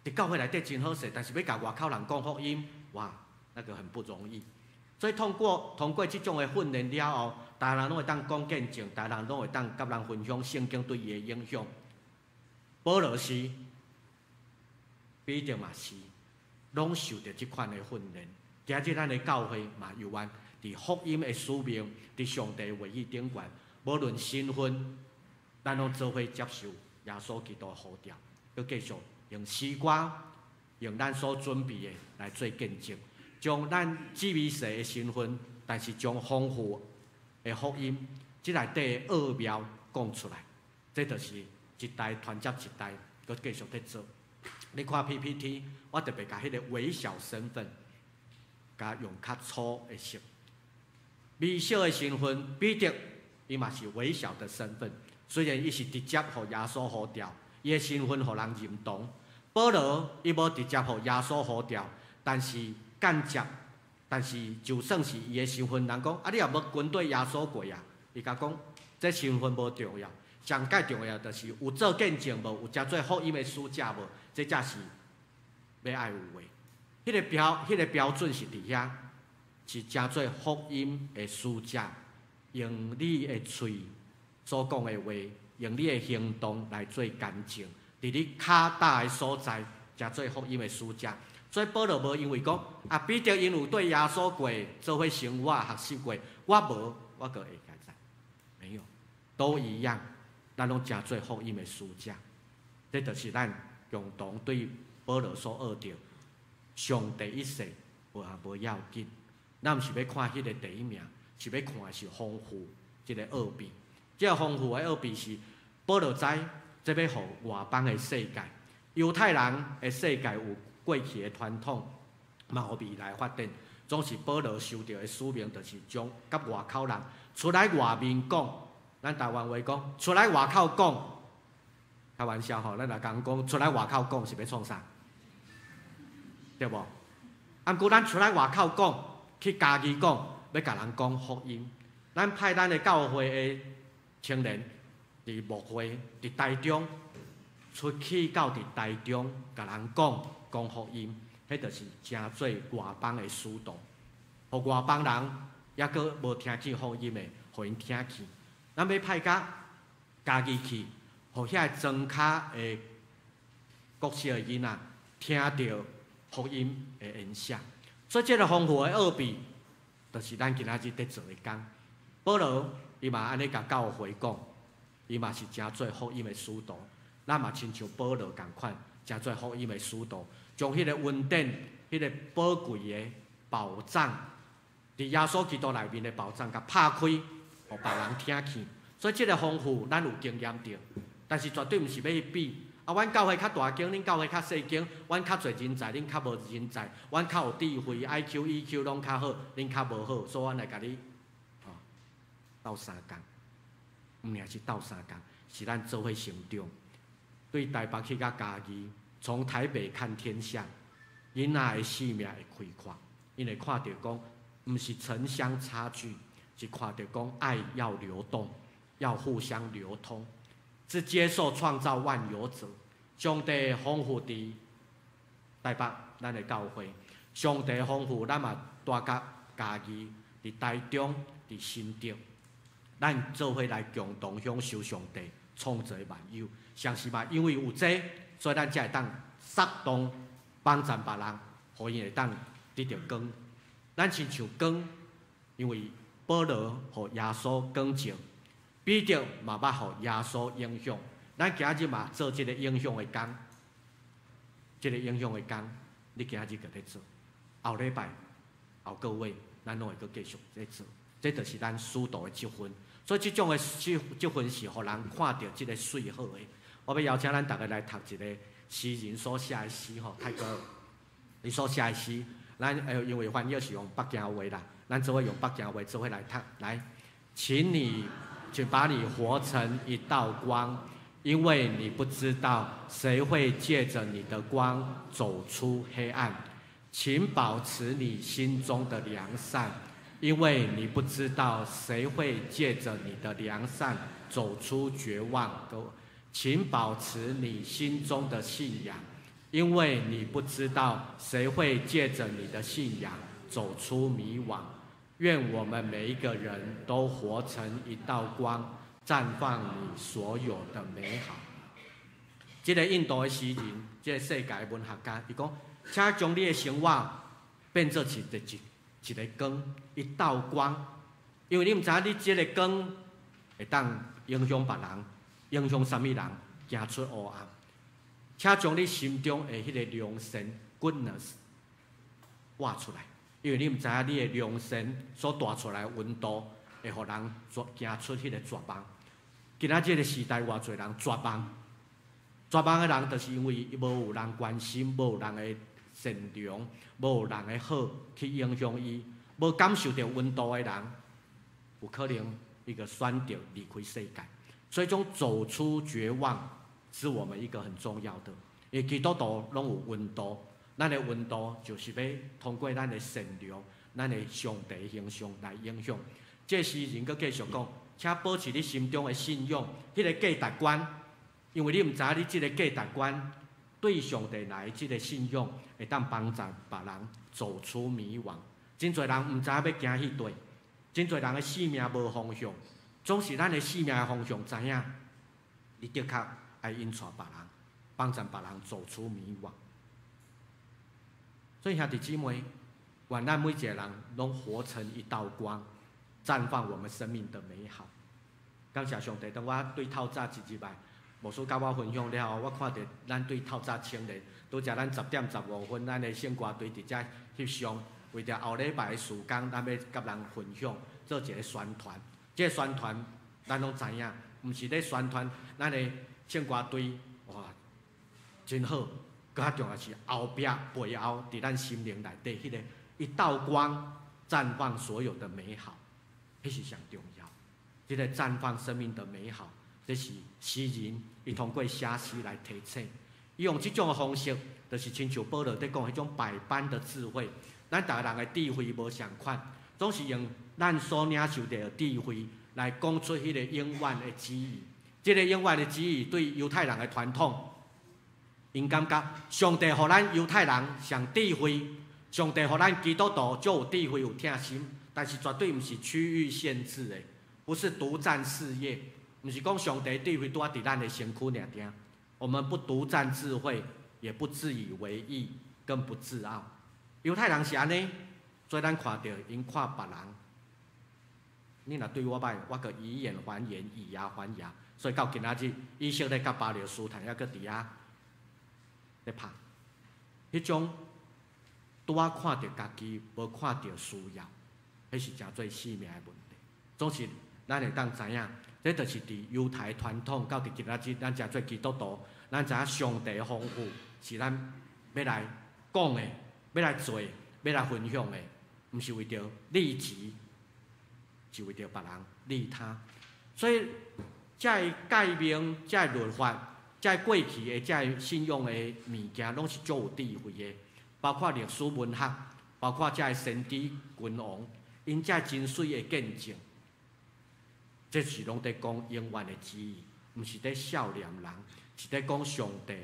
佇教會內底真好勢，但是欲共外口人講福音，哇，那個很不容易。所以通過這種的訓練了後，逐人攏會當講見證，逐人攏會當佮人分享聖經對伊的影響。保羅是，彼得嘛是，攏受著這款的訓練。今日咱的教會嘛猶原佇福音的使命，佇上帝話語頂懸，無論身份，咱攏做伙接受耶穌基督的呼召，閣繼續用詩歌，用咱所準備的來做見證，將咱至微細的身份，但是將豐富的福音，這內底的奧妙講出來，這就是一代傳接一代，閣繼續佇做。你看 PPT，我特別共彼个微小身份，共用較粗的色。微小的身份，彼得伊嘛是微小的身份，雖然伊是直接予耶穌呼召，伊的身份予人認同。保羅伊無直接予耶穌呼召，但是間接，但是就算是伊的身份，人講啊，你也無跟隨耶穌過啊，伊共講，這身份無重要，上蓋重要就是有做見證無，有誠做福音的使者無，這才是欲愛有的。彼个標準是佇遐，是誠做福音的使者，用你的喙所講的話，用你的行動來做見證。佇你跤踏的所在，誠做福音的使者。所以保羅無因為講啊，彼得𪜶有對耶穌過做伙生活學習過，我無，我閣會該知，沒有，都一樣，咱攏誠做福音的使者。這就是咱共同對保羅所學著，上第一世無也無要緊，咱毋是欲看彼个第一名，是欲看的是豐富這个奧秘。這个豐富的奧秘是保羅知，這欲予外邦的世界、猶太人的世界有過去的傳統，嘛有未來發展。總是保羅受著的使命，就是將佮外口人出來外面講，咱台灣話講出來外口講，開玩笑吼，咱若共講出來外口講是欲創啥？對無？啊，毋過咱出來外口講，去嘉義講，欲共人講福音。咱派咱的教會的青年，佇牧會，佇台中出去到佇台中，共人講講福音，彼就是成做外邦的使徒，予外邦人猶閣無聽見福音的，予𪜶聽見。咱欲派到嘉義去，予遐個莊跤的國小的囡仔聽著福音的演說。所以這个豐富的奧秘，就是咱今仔日佇做的工。保羅伊嘛按呢共教會講，伊嘛是成做福音的使徒。咱嘛親像保羅仝款，成做福音的使徒，將彼個恩典、彼個寶貴的寶藏，佇耶穌基督內面的寶藏，共拍開，予別人聽見。所以這个豐富，咱有經驗著，但是絕對毋是欲去比。啊，阮教會較大間，恁教會較細間，阮較濟人才，恁較無人才，阮較有智慧，IQ、EQ 攏較好，恁較無好，所以阮來共你鬥相共，毋爾是鬥相共，是咱做伙成長。對台北去到嘉義，從台北看天下，囡仔的生命會開闊，𪜶會看著講，毋是城鄉差距，是看著講愛要流動，要互相流通，是接受創造萬有者。上帝豐富佇台北，咱的教會，上帝豐富，咱嘛帶佮嘉義，佇台中，佇新竹，咱做伙來共同享受上帝創造萬有。相信嘛，因為有這，所以咱才會當適當幫助別人，予𪜶會當得著光。咱親像光，因為保羅予耶穌光照，彼得嘛捌予耶穌影響。咱今日嘛做這个影響的工，這个影響的工，你今日閣咧做。後禮拜、後個月，咱攏會閣繼續咧做。這就是咱使徒的職分。所以這種的職分是予人看著這个媠好的。我欲邀請咱逐家來讀一个詩人所寫的詩吼，泰戈爾伊所寫的詩，咱因為翻譯是用北京話啦，咱做伙用北京話做伙來讀。來，請你，請把你活成一道光。因為你不知道誰會借著你的光走出黑暗，請保持你心中的良善，因為你不知道誰會借著你的良善走出絕望。請保持你心中的信仰，因為你不知道誰會借著你的信仰走出迷惘。願我們每一個人都活成一道光，綻放你所有的美好。這个印度的詩人，這个世界文學家，伊講：請將你的生活變做一個一一个光，一道光。因為你毋知影你這个光會當影響別人，影響啥物人，行出黑暗。請將你心中的彼個良善 goodness 活出來，因為你毋知影你的良善所帶出來的溫度，會予人行出彼個絕望。今仔這个時代，偌濟人絕望，絕望的人，就是因為無有人關心，無有人的善良，無有人的好去影響伊，無感受著溫度的人，有可能伊就選擇離開世界。所以，種走出絕望是我們一個很重要的。因為基督徒攏有溫度，咱的溫度就是欲通過咱的善良、咱的上帝形象來影響。這詩人閣繼續講，請保持你心中的信仰，彼個價值觀，因為你毋知影你這個價值觀對上帝來這个信仰，會當幫助別人走出迷惘。真濟人毋知影欲行去佗，真濟人的生命無方向，總是咱的生命的方向知影，你的確愛引帶別人，幫助別人走出迷惘。所以兄弟姊妹，願咱每一個人攏活成一道光，綻放我們生命的美好。感謝上帝，當我對透早一入來，牧師佮我分享了後，我看著咱對透早青年，拄才咱10點15分，咱的聖歌隊佇遮翕相，為著後禮拜的事工，咱欲佮人分享，做一个宣傳。這个宣傳，咱攏知影，毋是咧宣傳咱的聖歌隊，哇，真好。閣較重要是後壁背後，佇咱心靈內底，彼个一道光，綻放所有的美好，彼是上重要。這个綻放生命的美好，這是詩人伊通過寫詩來提醒，伊用這種的方式，就是親像保羅佇講彼種百般的智慧。咱逐个人的智慧無仝款，總是用咱所領受著的智慧來講出彼個永遠的旨意。這个永遠的旨意對猶太人的傳統，𪜶感覺上帝予咱猶太人上智慧，上帝予咱基督徒足有智慧有疼心，但是絕對毋是區域限制的，不是獨佔事業，毋是講上帝智慧拄仔佇咱的身軀爾爾。我們不獨佔智慧，也不自以為義，更不自傲。猶太人是按呢，所以咱看著𪜶看別人，你若對我歹，我閣以眼還眼，以牙還牙。所以到今仔日，以色列佮巴勒斯坦猶閣佇遐咧拍，彼種拄仔看著家己，無看著需要，彼是誠做性命的問題。總是咱會當知影，這就是佇猶太傳統到佇今仔日，咱誠做基督徒，咱知影上帝的豐富是咱欲來講的，欲來做，欲來分享的，毋是為著利己，是為著別人利他。所以，這个誡命、這个律法、這个過去的這个信仰的物件，攏是足有智慧的，包括歷史文學，包括這个先知君王，𪜶這真媠的見證，這是攏佇講永遠的旨意，毋是佇少年人，是佇講上帝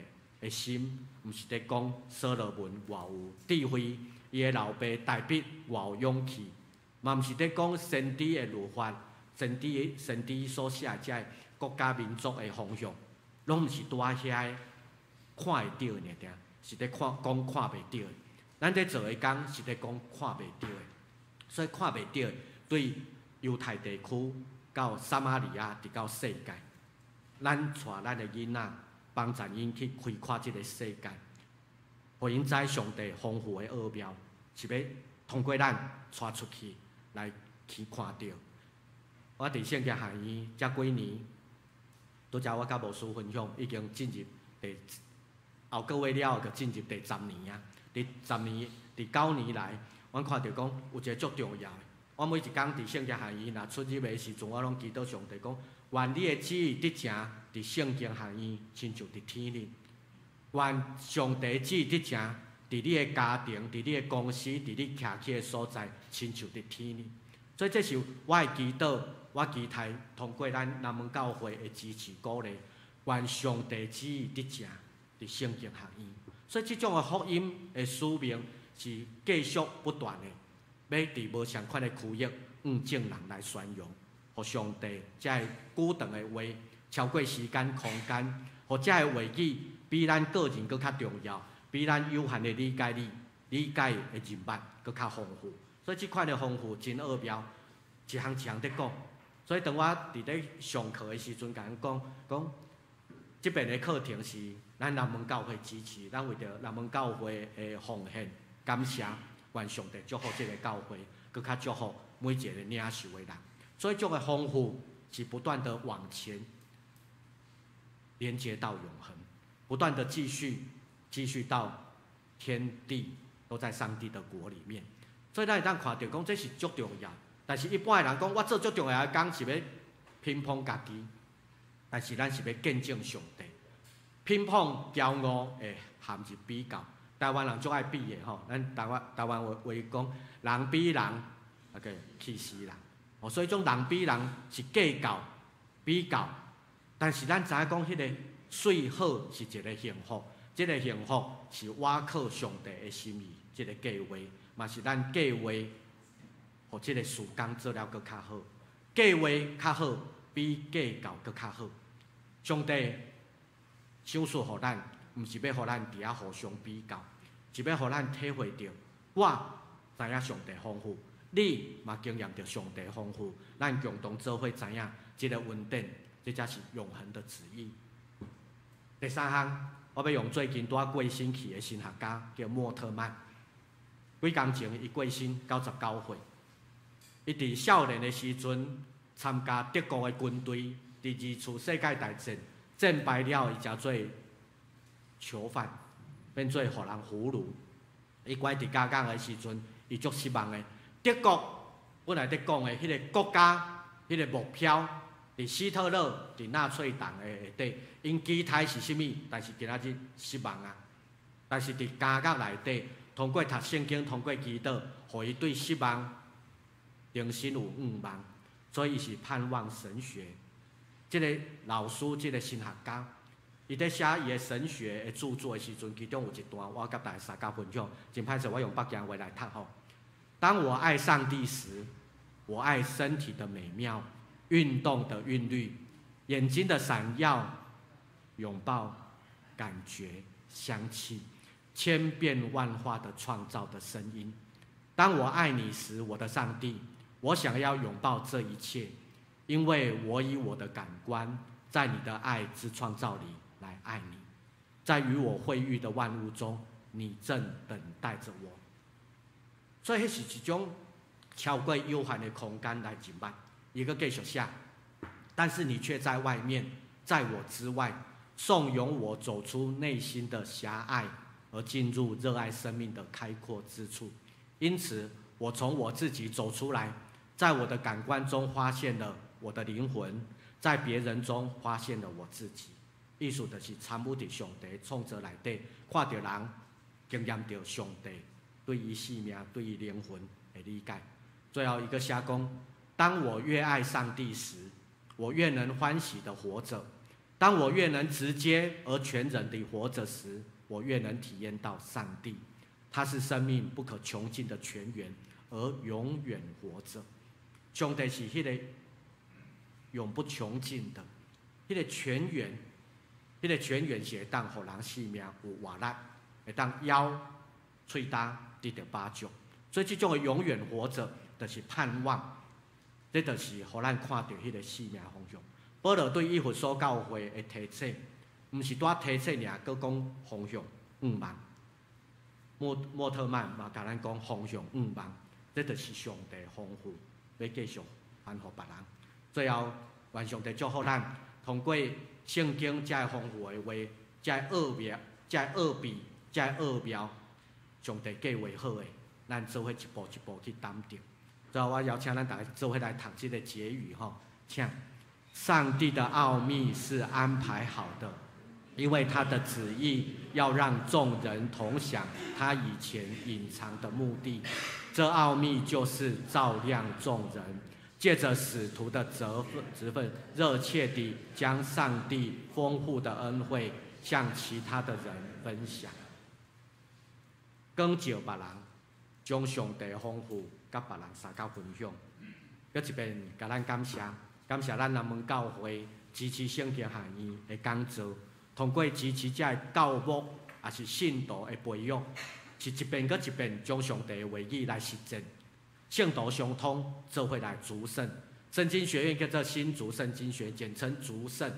的心，毋是佇講所羅門偌有智慧，伊的老爸大衛偌有勇氣，嘛毋是佇講先知的律法，先知所寫的這个國家民族的方向，攏毋是拄仔遐看會著的爾爾，是佇看講看袂著的。咱佇做的工是佇講看袂著的，所以看袂著對猶太地區到撒瑪利亞，直到世界，咱帶咱的囡仔，幫助𪜶去開闊這个世界，予𪜶知上帝豐富的奧妙，是欲通過咱帶出去來去看著。我佇聖經學院這幾年，拄才我佮牧師分享，已經進入第後個月了後，就進入第十年啊。佇十年、佇9年來，阮看著講有一个足重要的。我每一工佇聖經學院若出入的時陣，我攏祈禱上帝講：願你的旨意得成佇聖經學院，親像佇天頂。願上帝旨意得成佇你的家庭、佇你的公司、佇你徛起的所在，親像佇天頂。所以這是我的祈禱，我期待通過咱南門教會的支持鼓勵，願上帝旨意得成佇聖經學院。所以這種的福音的使命是繼續不斷的，欲佇無仝款的區域，向眾人來宣揚，予上帝這个久長的話，超過時間空間，予這个話語比咱個人閣較重要，比咱有限的理解力、理解的認捌閣較豐富。所以這款的豐富真奧妙，一項一項佇講。所以當我佇咧上課的時陣，共𪜶講講，這遍的課程是咱南門教會支持，咱為著南門教會的奉獻感謝，願上帝祝福這个教會，閣較祝福每一个領受的人。所以這个豐富是不斷的往前，連接到永恆，不斷的繼續，繼續到天地都在上帝的國裡面。所以咱會當看著講，這是足重要。但是一般的人講，我做足重要的工是欲評捧家己，但是咱是欲見證上帝。評捧驕傲會陷入比較，台灣人足愛比的吼，咱台灣話話講，人比人，OK，氣死人。哦，所以種人比人是計較比較，但是咱知影講，彼个媠好是一个幸福，這个幸福是倚靠上帝的心意，這个計劃嘛是咱計劃，予這个事工做了閣較好，計劃較好比計較閣較好。上帝賞賜予咱，毋是欲予咱佇遐互相比較，是欲予咱體會著，我知影上帝豐富，你嘛經驗著上帝豐富，咱共同做伙知影這個恩典，這才是永恆的旨意。第三項，我欲用最近拄仔過身去的神學家叫莫特曼，幾工前伊過身99歲。伊佇少年的時陣參加德國的軍隊，佇二次世界大戰戰敗了，伊才做囚犯，變做予人俘虜。伊關佇監獄的時陣，伊足失望的。德國本來佇講的彼个國家，彼个目標，佇希特勒、佇納粹黨的下底，𪜶期待是啥物？但是今仔日失望啊！但是佇監獄內底，通過讀聖經，通過祈禱，予伊對失望重新有向望，所以伊是盼望神學。這個老師，這個神學家，伊佇寫伊的神學的著作的時陣，其中有一段，我佮大家相共分享。真歹勢，我用北京話來讀吼。當我愛上帝時，我愛身體的美妙、運動的韻律、眼睛的閃耀、擁抱、感覺、香氣、千變萬化的創造的聲音。當我愛你時，我的上帝，我想要擁抱這一切，因為我以我的感官，在你的愛之創造裡來愛你，在與我會遇的萬物中，你正等待着我。所以，彼是一種超過有限的空間來進入。伊閣繼續寫，但是你卻在外面，在我之外，慫恿我走出內心的狹隘，而進入熱愛生命的開闊之處。因此，我從我自己走出來，在我的感官中發現了我的靈魂，在別人中發現了我自己。意思就是參與佇上帝創造內底，看著人經驗著上帝對伊生命、對伊靈魂的理解。最後伊閣寫講：當我越愛上帝時，我越能歡喜的活著；當我越能直接而全人地活著時，我越能體驗到上帝。他是生命不可窮盡的泉源，而永遠活著。上帝是彼个永不窮盡的，彼个泉源，彼个泉源是會當予人生命有活力，會當枵、喙焦得著飽足。所以這種的永遠活著，就是盼望，這就是予咱看著彼个生命方向。保羅對以弗所教會的提醒，毋是單提醒爾，閣講方向向望。莫特曼嘛共咱講方向向望，這就是上帝豐富，欲繼續頒予別人。最後，願上帝祝福咱，通過聖經遮豐富的話，遮奧妙、遮奧秘、遮奧妙，上帝計劃好的，咱做伙一步一步去擔當。最後，我邀請咱逐家做伙來讀這個結語吼，請。上帝的奧秘是安排好的，因為他的旨意要讓眾人同享他以前隱藏的目的。這奧秘就是照亮眾人，借著使徒的職分，熱切地將上帝豐富的恩惠向其他的人分享。光照別人，將上帝豐富佮別人相共分享。閣一遍，共咱感謝。感謝咱南門教會支持聖經學院的講座，通過支持這个教牧，抑是信徒的培育，是一遍閣一遍將上帝的話語來實踐，聖徒相通，做伙來祝聖。聖經學院叫做新竹聖經學院，簡稱竹聖。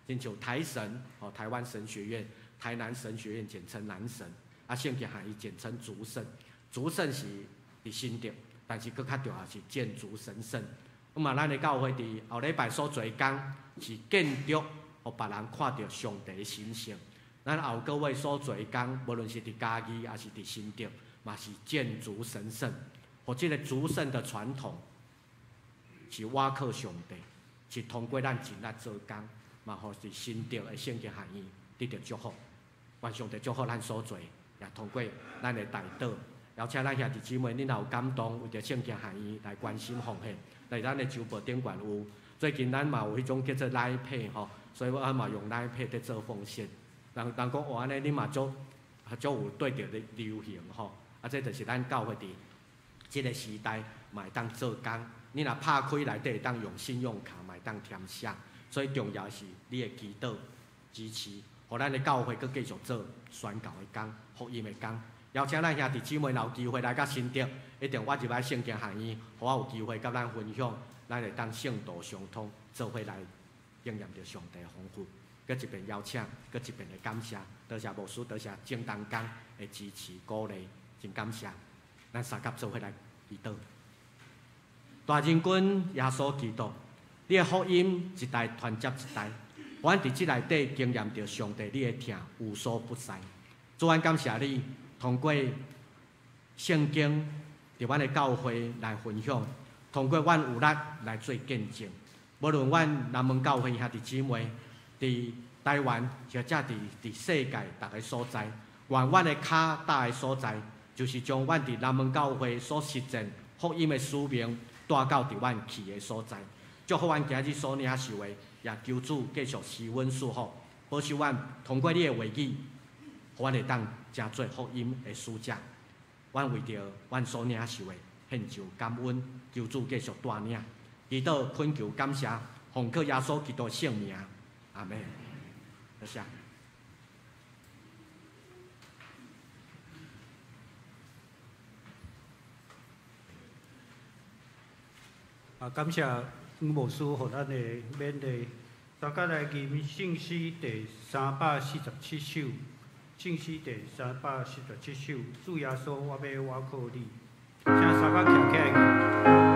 親像台神哦，台灣神學院、台南神學院，簡稱南神。啊，聖經學院簡稱竹聖。竹聖是佇新竹，但是閣較重要是建築神聖。咁啊，咱的教會佇後禮拜所做的工是建築，予別人看著上帝的神聖。咱後個月所做的工，無論是佇嘉義抑是佇新竹，嘛是建築神聖。予這个祝聖的傳統是倚靠上帝，是通過咱盡力做工，嘛予佇新竹的聖經學院得著祝福。願上帝祝福咱所做，也通過咱的代禱，邀請咱兄弟姊妹，恁若有感動，為著聖經學院來關心奉獻。佇咱的周報頂懸有，最近咱嘛有彼種叫做 Line Pay 吼，所以我嘛用 Line Pay 佇做奉獻。人人講哇，按呢你嘛足足有對著咧流行吼，啊，這就是咱教會佇這个時代嘛會當做工。你若拍開內底會當用信用卡嘛會當填寫，所以重要是你的祈禱支持，予咱的教會閣繼續做宣教的工、福音的工。邀請咱兄弟姊妹若有機會來到新竹，一定我入來聖經學院，予我有機會佮咱分享，咱會當聖徒相通，做伙來經驗著上帝的豐富。閣一遍邀請，閣一遍的感謝，多謝牧師，多謝鄭東工的支持鼓勵，真感謝。咱相佮做伙來祈禱。大仁君耶穌基督，你的福音一代傳接一代，阮佇這內底經驗著上帝你的疼無所不在。主，阮感謝你，通過聖經佇阮的教會來分享，通過阮有力來做見證。無論阮南門教會兄弟姊妹佇台灣，或者佇世界逐个所在，願阮的跤踏的所在，就是將阮佇南門教會所實踐福音的使命帶到佇阮去的所在。祝福阮今日所領受的，也求主繼續賜阮賜福，保守阮通過你的話語，予阮會當成做福音的使者。阮為著阮所領受的，獻上感恩，求主繼續帶領，祈禱懇求感謝，奉靠耶穌基督聖名，阿們。多謝。啊，感謝黃牧師予咱的勉勵。大家來吟聖詩第347首，聖詩第347首，主耶穌，我欲倚靠你。請三個徛起來。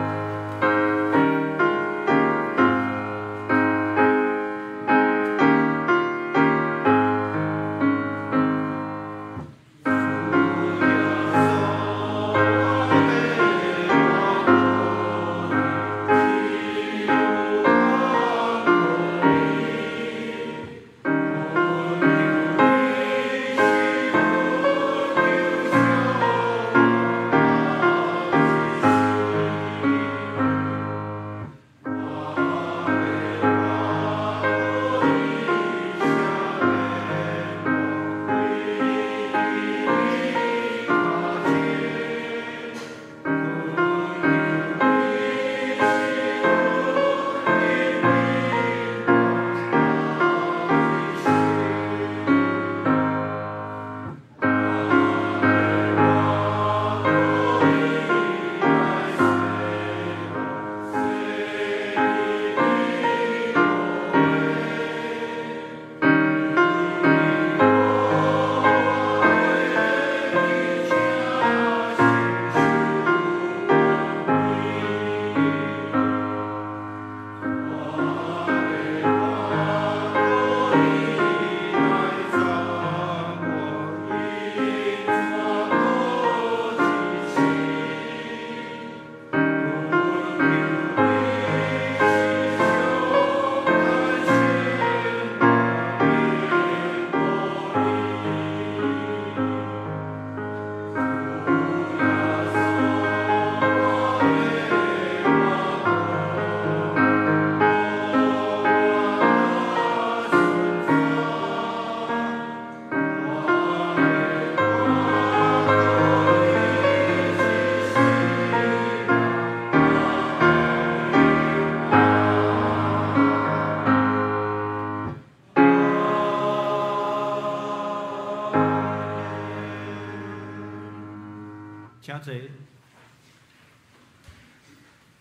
請坐。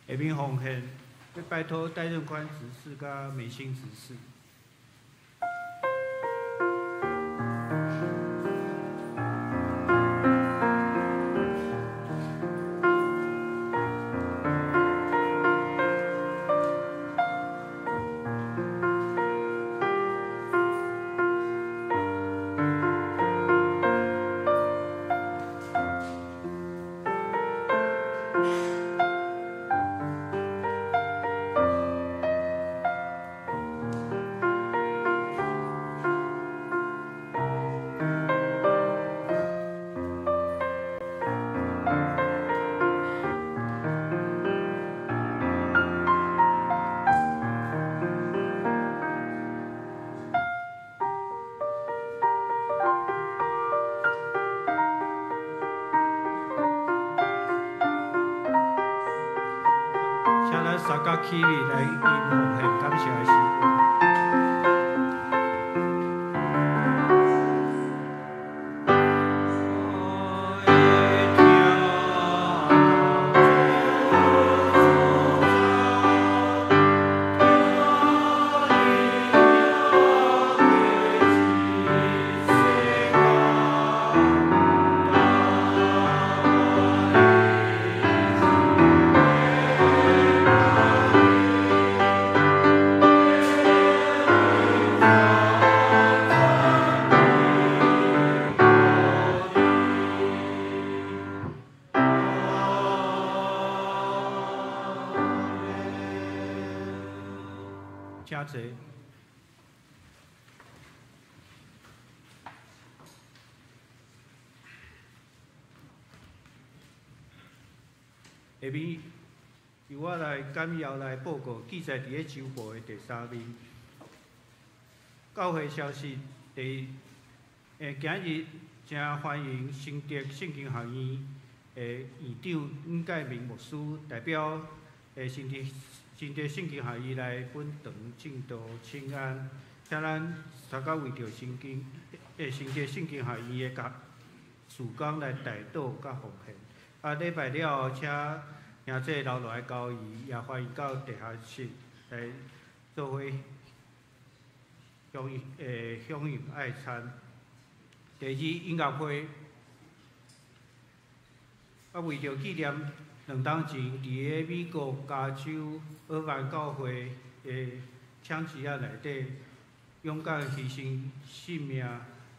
下面奉獻，欲拜託戴任寬執事佮美心執事。請咱三甲起立來吟奉獻感謝的詩歌。請坐。下面由我來簡要來報告記載佇咧週報的第三面。教會消息第今日誠歡迎新竹聖經學院的院長伍介明牧師代表新竹聖經學院來本堂證道請安，請咱三甲為著新竹聖經學院的事工來代禱佮奉獻。啊，禮拜了後，請兄弟留落來交誼，也歡迎到地下室來做伙享用愛餐。第二，音樂會，啊，為著紀念2冬前佇咧美國加州爾灣教會的槍擊案內底勇敢犧牲性命，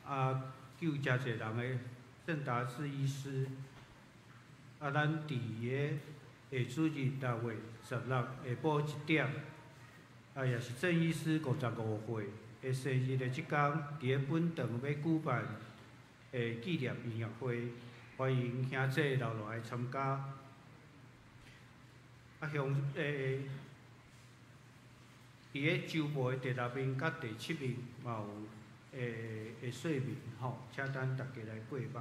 啊，救誠濟人的鄭達志醫師，啊，咱佇个下主日6月16下晡1點，啊，也是鄭醫師55歲的生日的這工，佇咧本堂欲舉辦的紀念音樂會，歡迎兄弟留落來參加。啊，向佇咧週報的第六面佮第七面嘛有的說明吼，請咱大家來過目。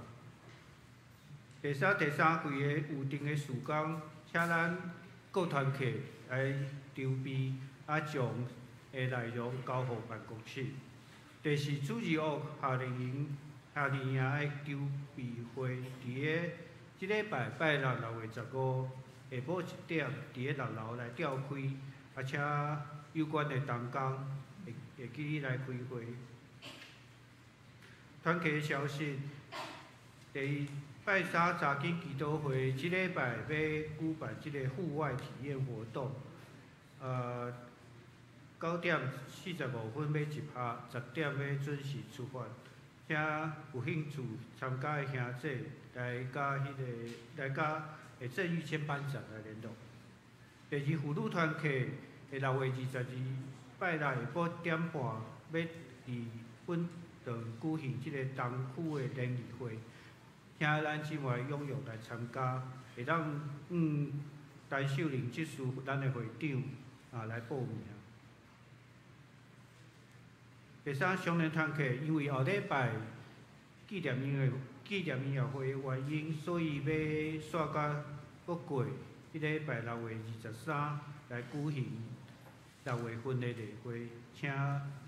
第三季的預定的事工，請咱各團契來籌備，啊，將的內容交予辦公室。第四，主日學夏令營的籌備會，佇咧這禮拜拜六6月15下晡1點，佇咧6樓來召開，啊，請有關的同工會記來開會。團契消息，第一，拜三查經祈禱會，這禮拜欲舉辦這个戶外體驗活動，9點45分欲集合，10點欲準時出發。請有興趣參加的兄弟來佮鄭玉谦班長來聯絡。第二，婦女團契的6月22拜六下晡1點半，欲佇本堂舉行這个東區的聯誼會，請咱姊妹踴躍來參加，會當陳秀玲執事咱的會長啊來報名。第三，少年團契因為後禮拜紀念音樂會的原因，所以欲煞甲閣過這禮拜6月23來舉行6月份的例會，請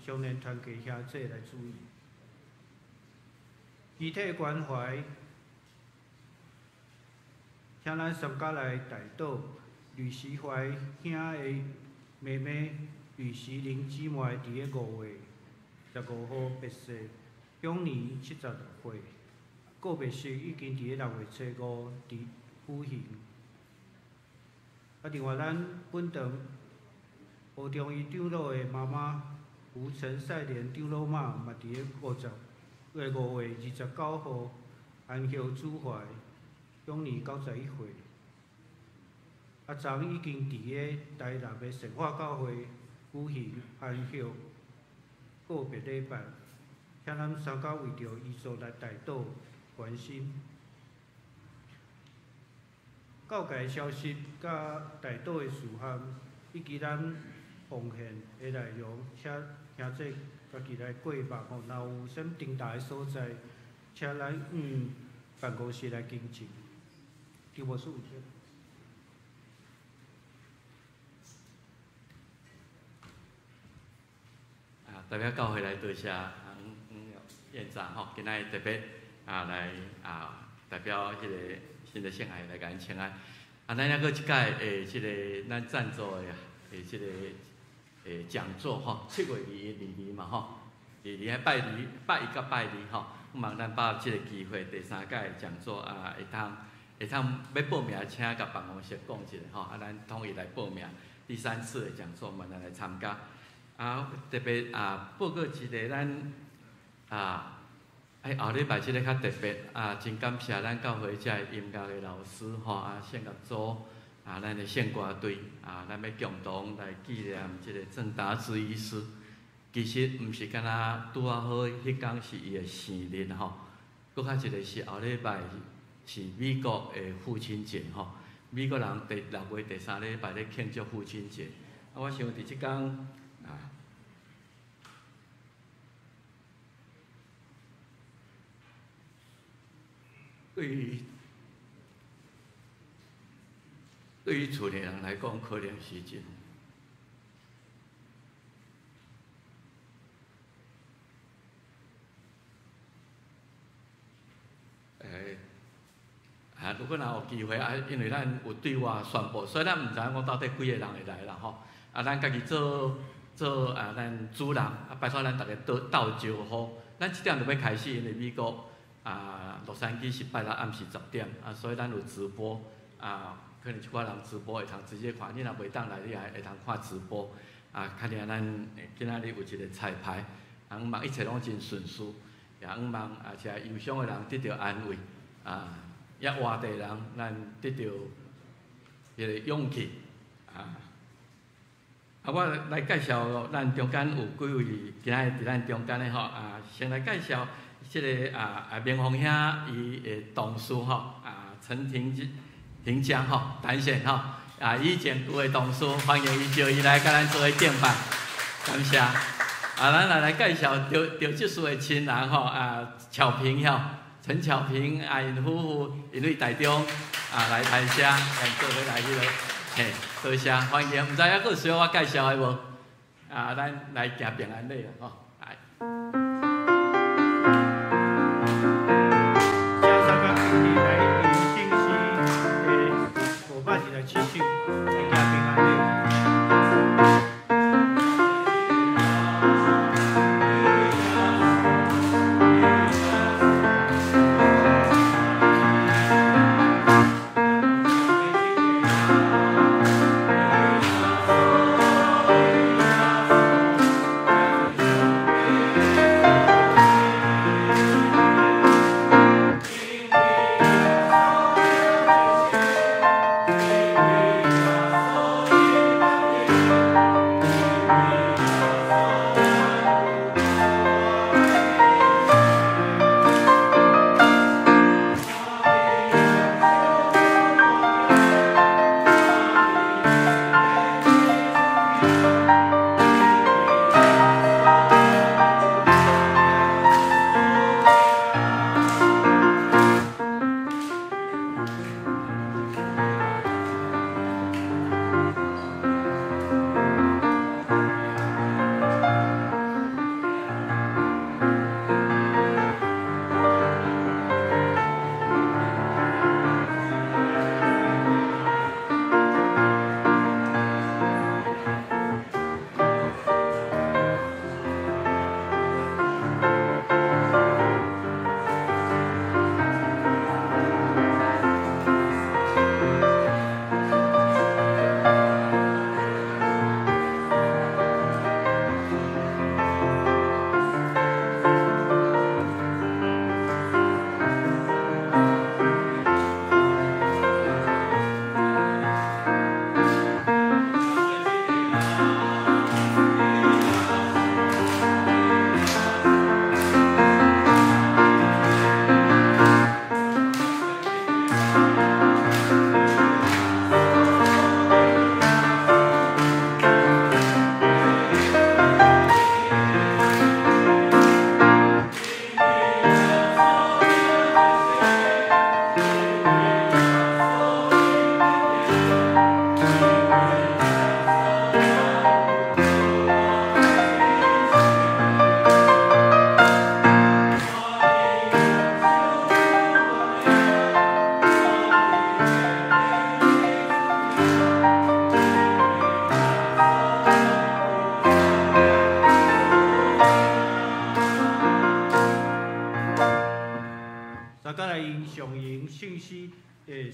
少年團契兄弟來注意。肢體關懷，請咱三家來代禱呂時懷兄的妹妹呂時玲姊妹，佇咧5月15號別逝，享年76歲。告別式已經佇咧6月初5佇舉行。啊，另外咱本堂胡中義長老的媽媽胡陳賽蓮長老媽嘛，佇咧5月29號安息主懷，享年91歲。啊，昨已經佇咧台南的善化教會舉行安息告別禮拜，請咱三家為著遺族來代禱關心。教界消息佮代禱的事項，以及咱奉獻的內容，請兄弟家己來過目吼。若有啥物重大的所在，請咱辦公室來跟進。張牧師有啥？啊，代表教會來多謝黃院長吼，今仔日特別啊來啊代表彼個新竹聖愛來共𪜶請安。啊，咱猶閣這擺的這个咱贊助的這个講座吼，7月21、22嘛吼，22拜二、拜一佮拜二吼，望咱把握這个機會，第三屆講座啊，會通欲報名，請共辦公室講一下吼，啊，咱統一來報名第三次的講座，望咱來參加。啊，特別啊，報告一个咱啊，後禮拜這个較特別啊，真感謝咱教會遮音樂的老師吼，啊，聖樂組啊，咱的聖歌隊啊，咱欲共同來紀念這个鄭達志醫師。其實毋是干焦拄仔好，彼工是伊的生日吼，閣較一个是後禮拜是美國的父親節吼，美國人第六月第三禮拜咧慶祝父親節。啊，我想佇這工啊，對於厝內人來講，可能是真。啊，如果若有機會啊，因為咱有對外宣布，所以咱毋知影講到底幾個人會來啦吼。啊，咱家己做做啊，咱主人啊，拜託咱逐家鬥鬥招呼。咱七點就欲開始，因為美國啊，洛杉磯是拜六暗時10點啊，所以咱有直播啊，可能一寡人直播會通直接看，你若袂當來，你也會通看直播。啊，確定咱今仔日有一個彩排，啊，向望一切攏真順遂，也向望啊，這憂傷的人得著安慰啊。也活的人，咱得著彼个勇氣啊！啊，我來介紹咱中間有幾位今仔日佇咱中間的吼啊，先來介紹這个啊明宏兄伊的同事吼啊陳廷廷江吼陳先吼啊以前舊的同事，歡迎伊招伊來佮咱做伙敬拜，感謝。啊，咱來介紹著著這事的親人吼啊巧平吼。陳巧平啊，𪜶夫婦𪜶對台中啊來台聲，來做伙來彼落，嘿，多謝歡迎。毋知猶閣有需要我介紹的無？啊，咱來行平安禮啦，吼，來。請三甲兄弟來吟聖詩的527首來行平安禮。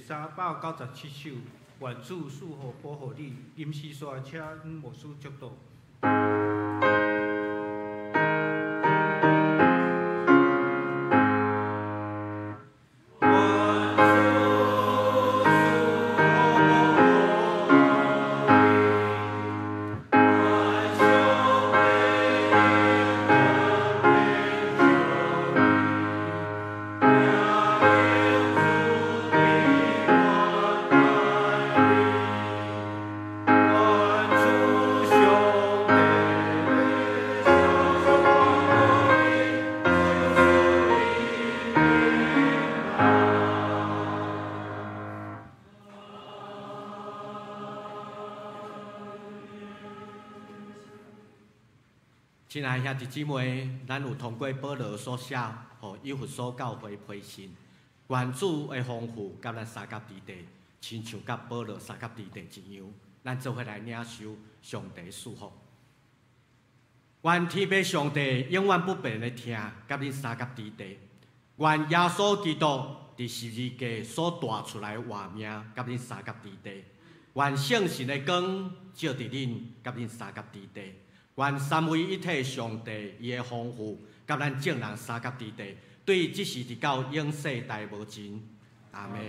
397首，願主賜福保護你，臨時煞請牧師祝禱。願親愛兄弟姊妹，咱有通過保羅所寫予以弗所教會批信，願主的豐富佮咱相佮佇地，親像佮保羅相佮佇地一樣，咱做伙來領受上帝賜福。願天父上帝永遠不變的疼，佮恁相佮佇地。願耶穌基督佇十字架所帶出來的活命，佮恁相佮佇地。願聖神的光照佇恁，佮恁相佮佇地。願三位一體上帝伊的豐富，佮咱眾人相佮佇地，對這時直到永世代無盡。阿們。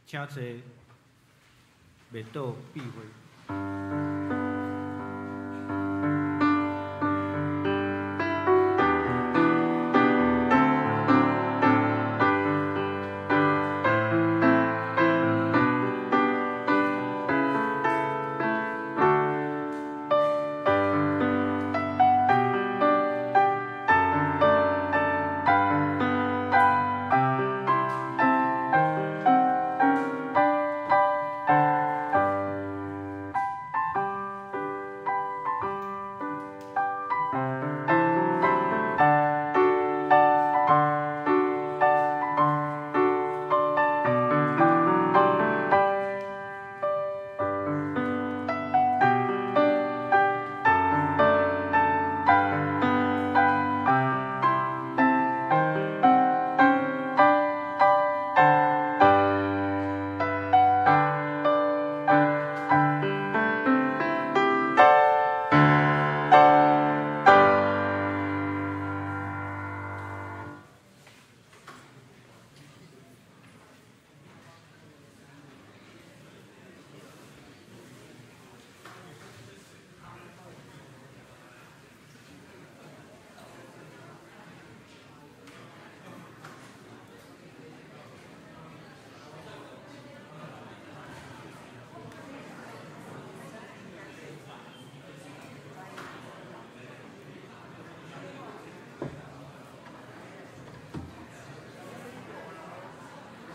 請坐，默禱閉會。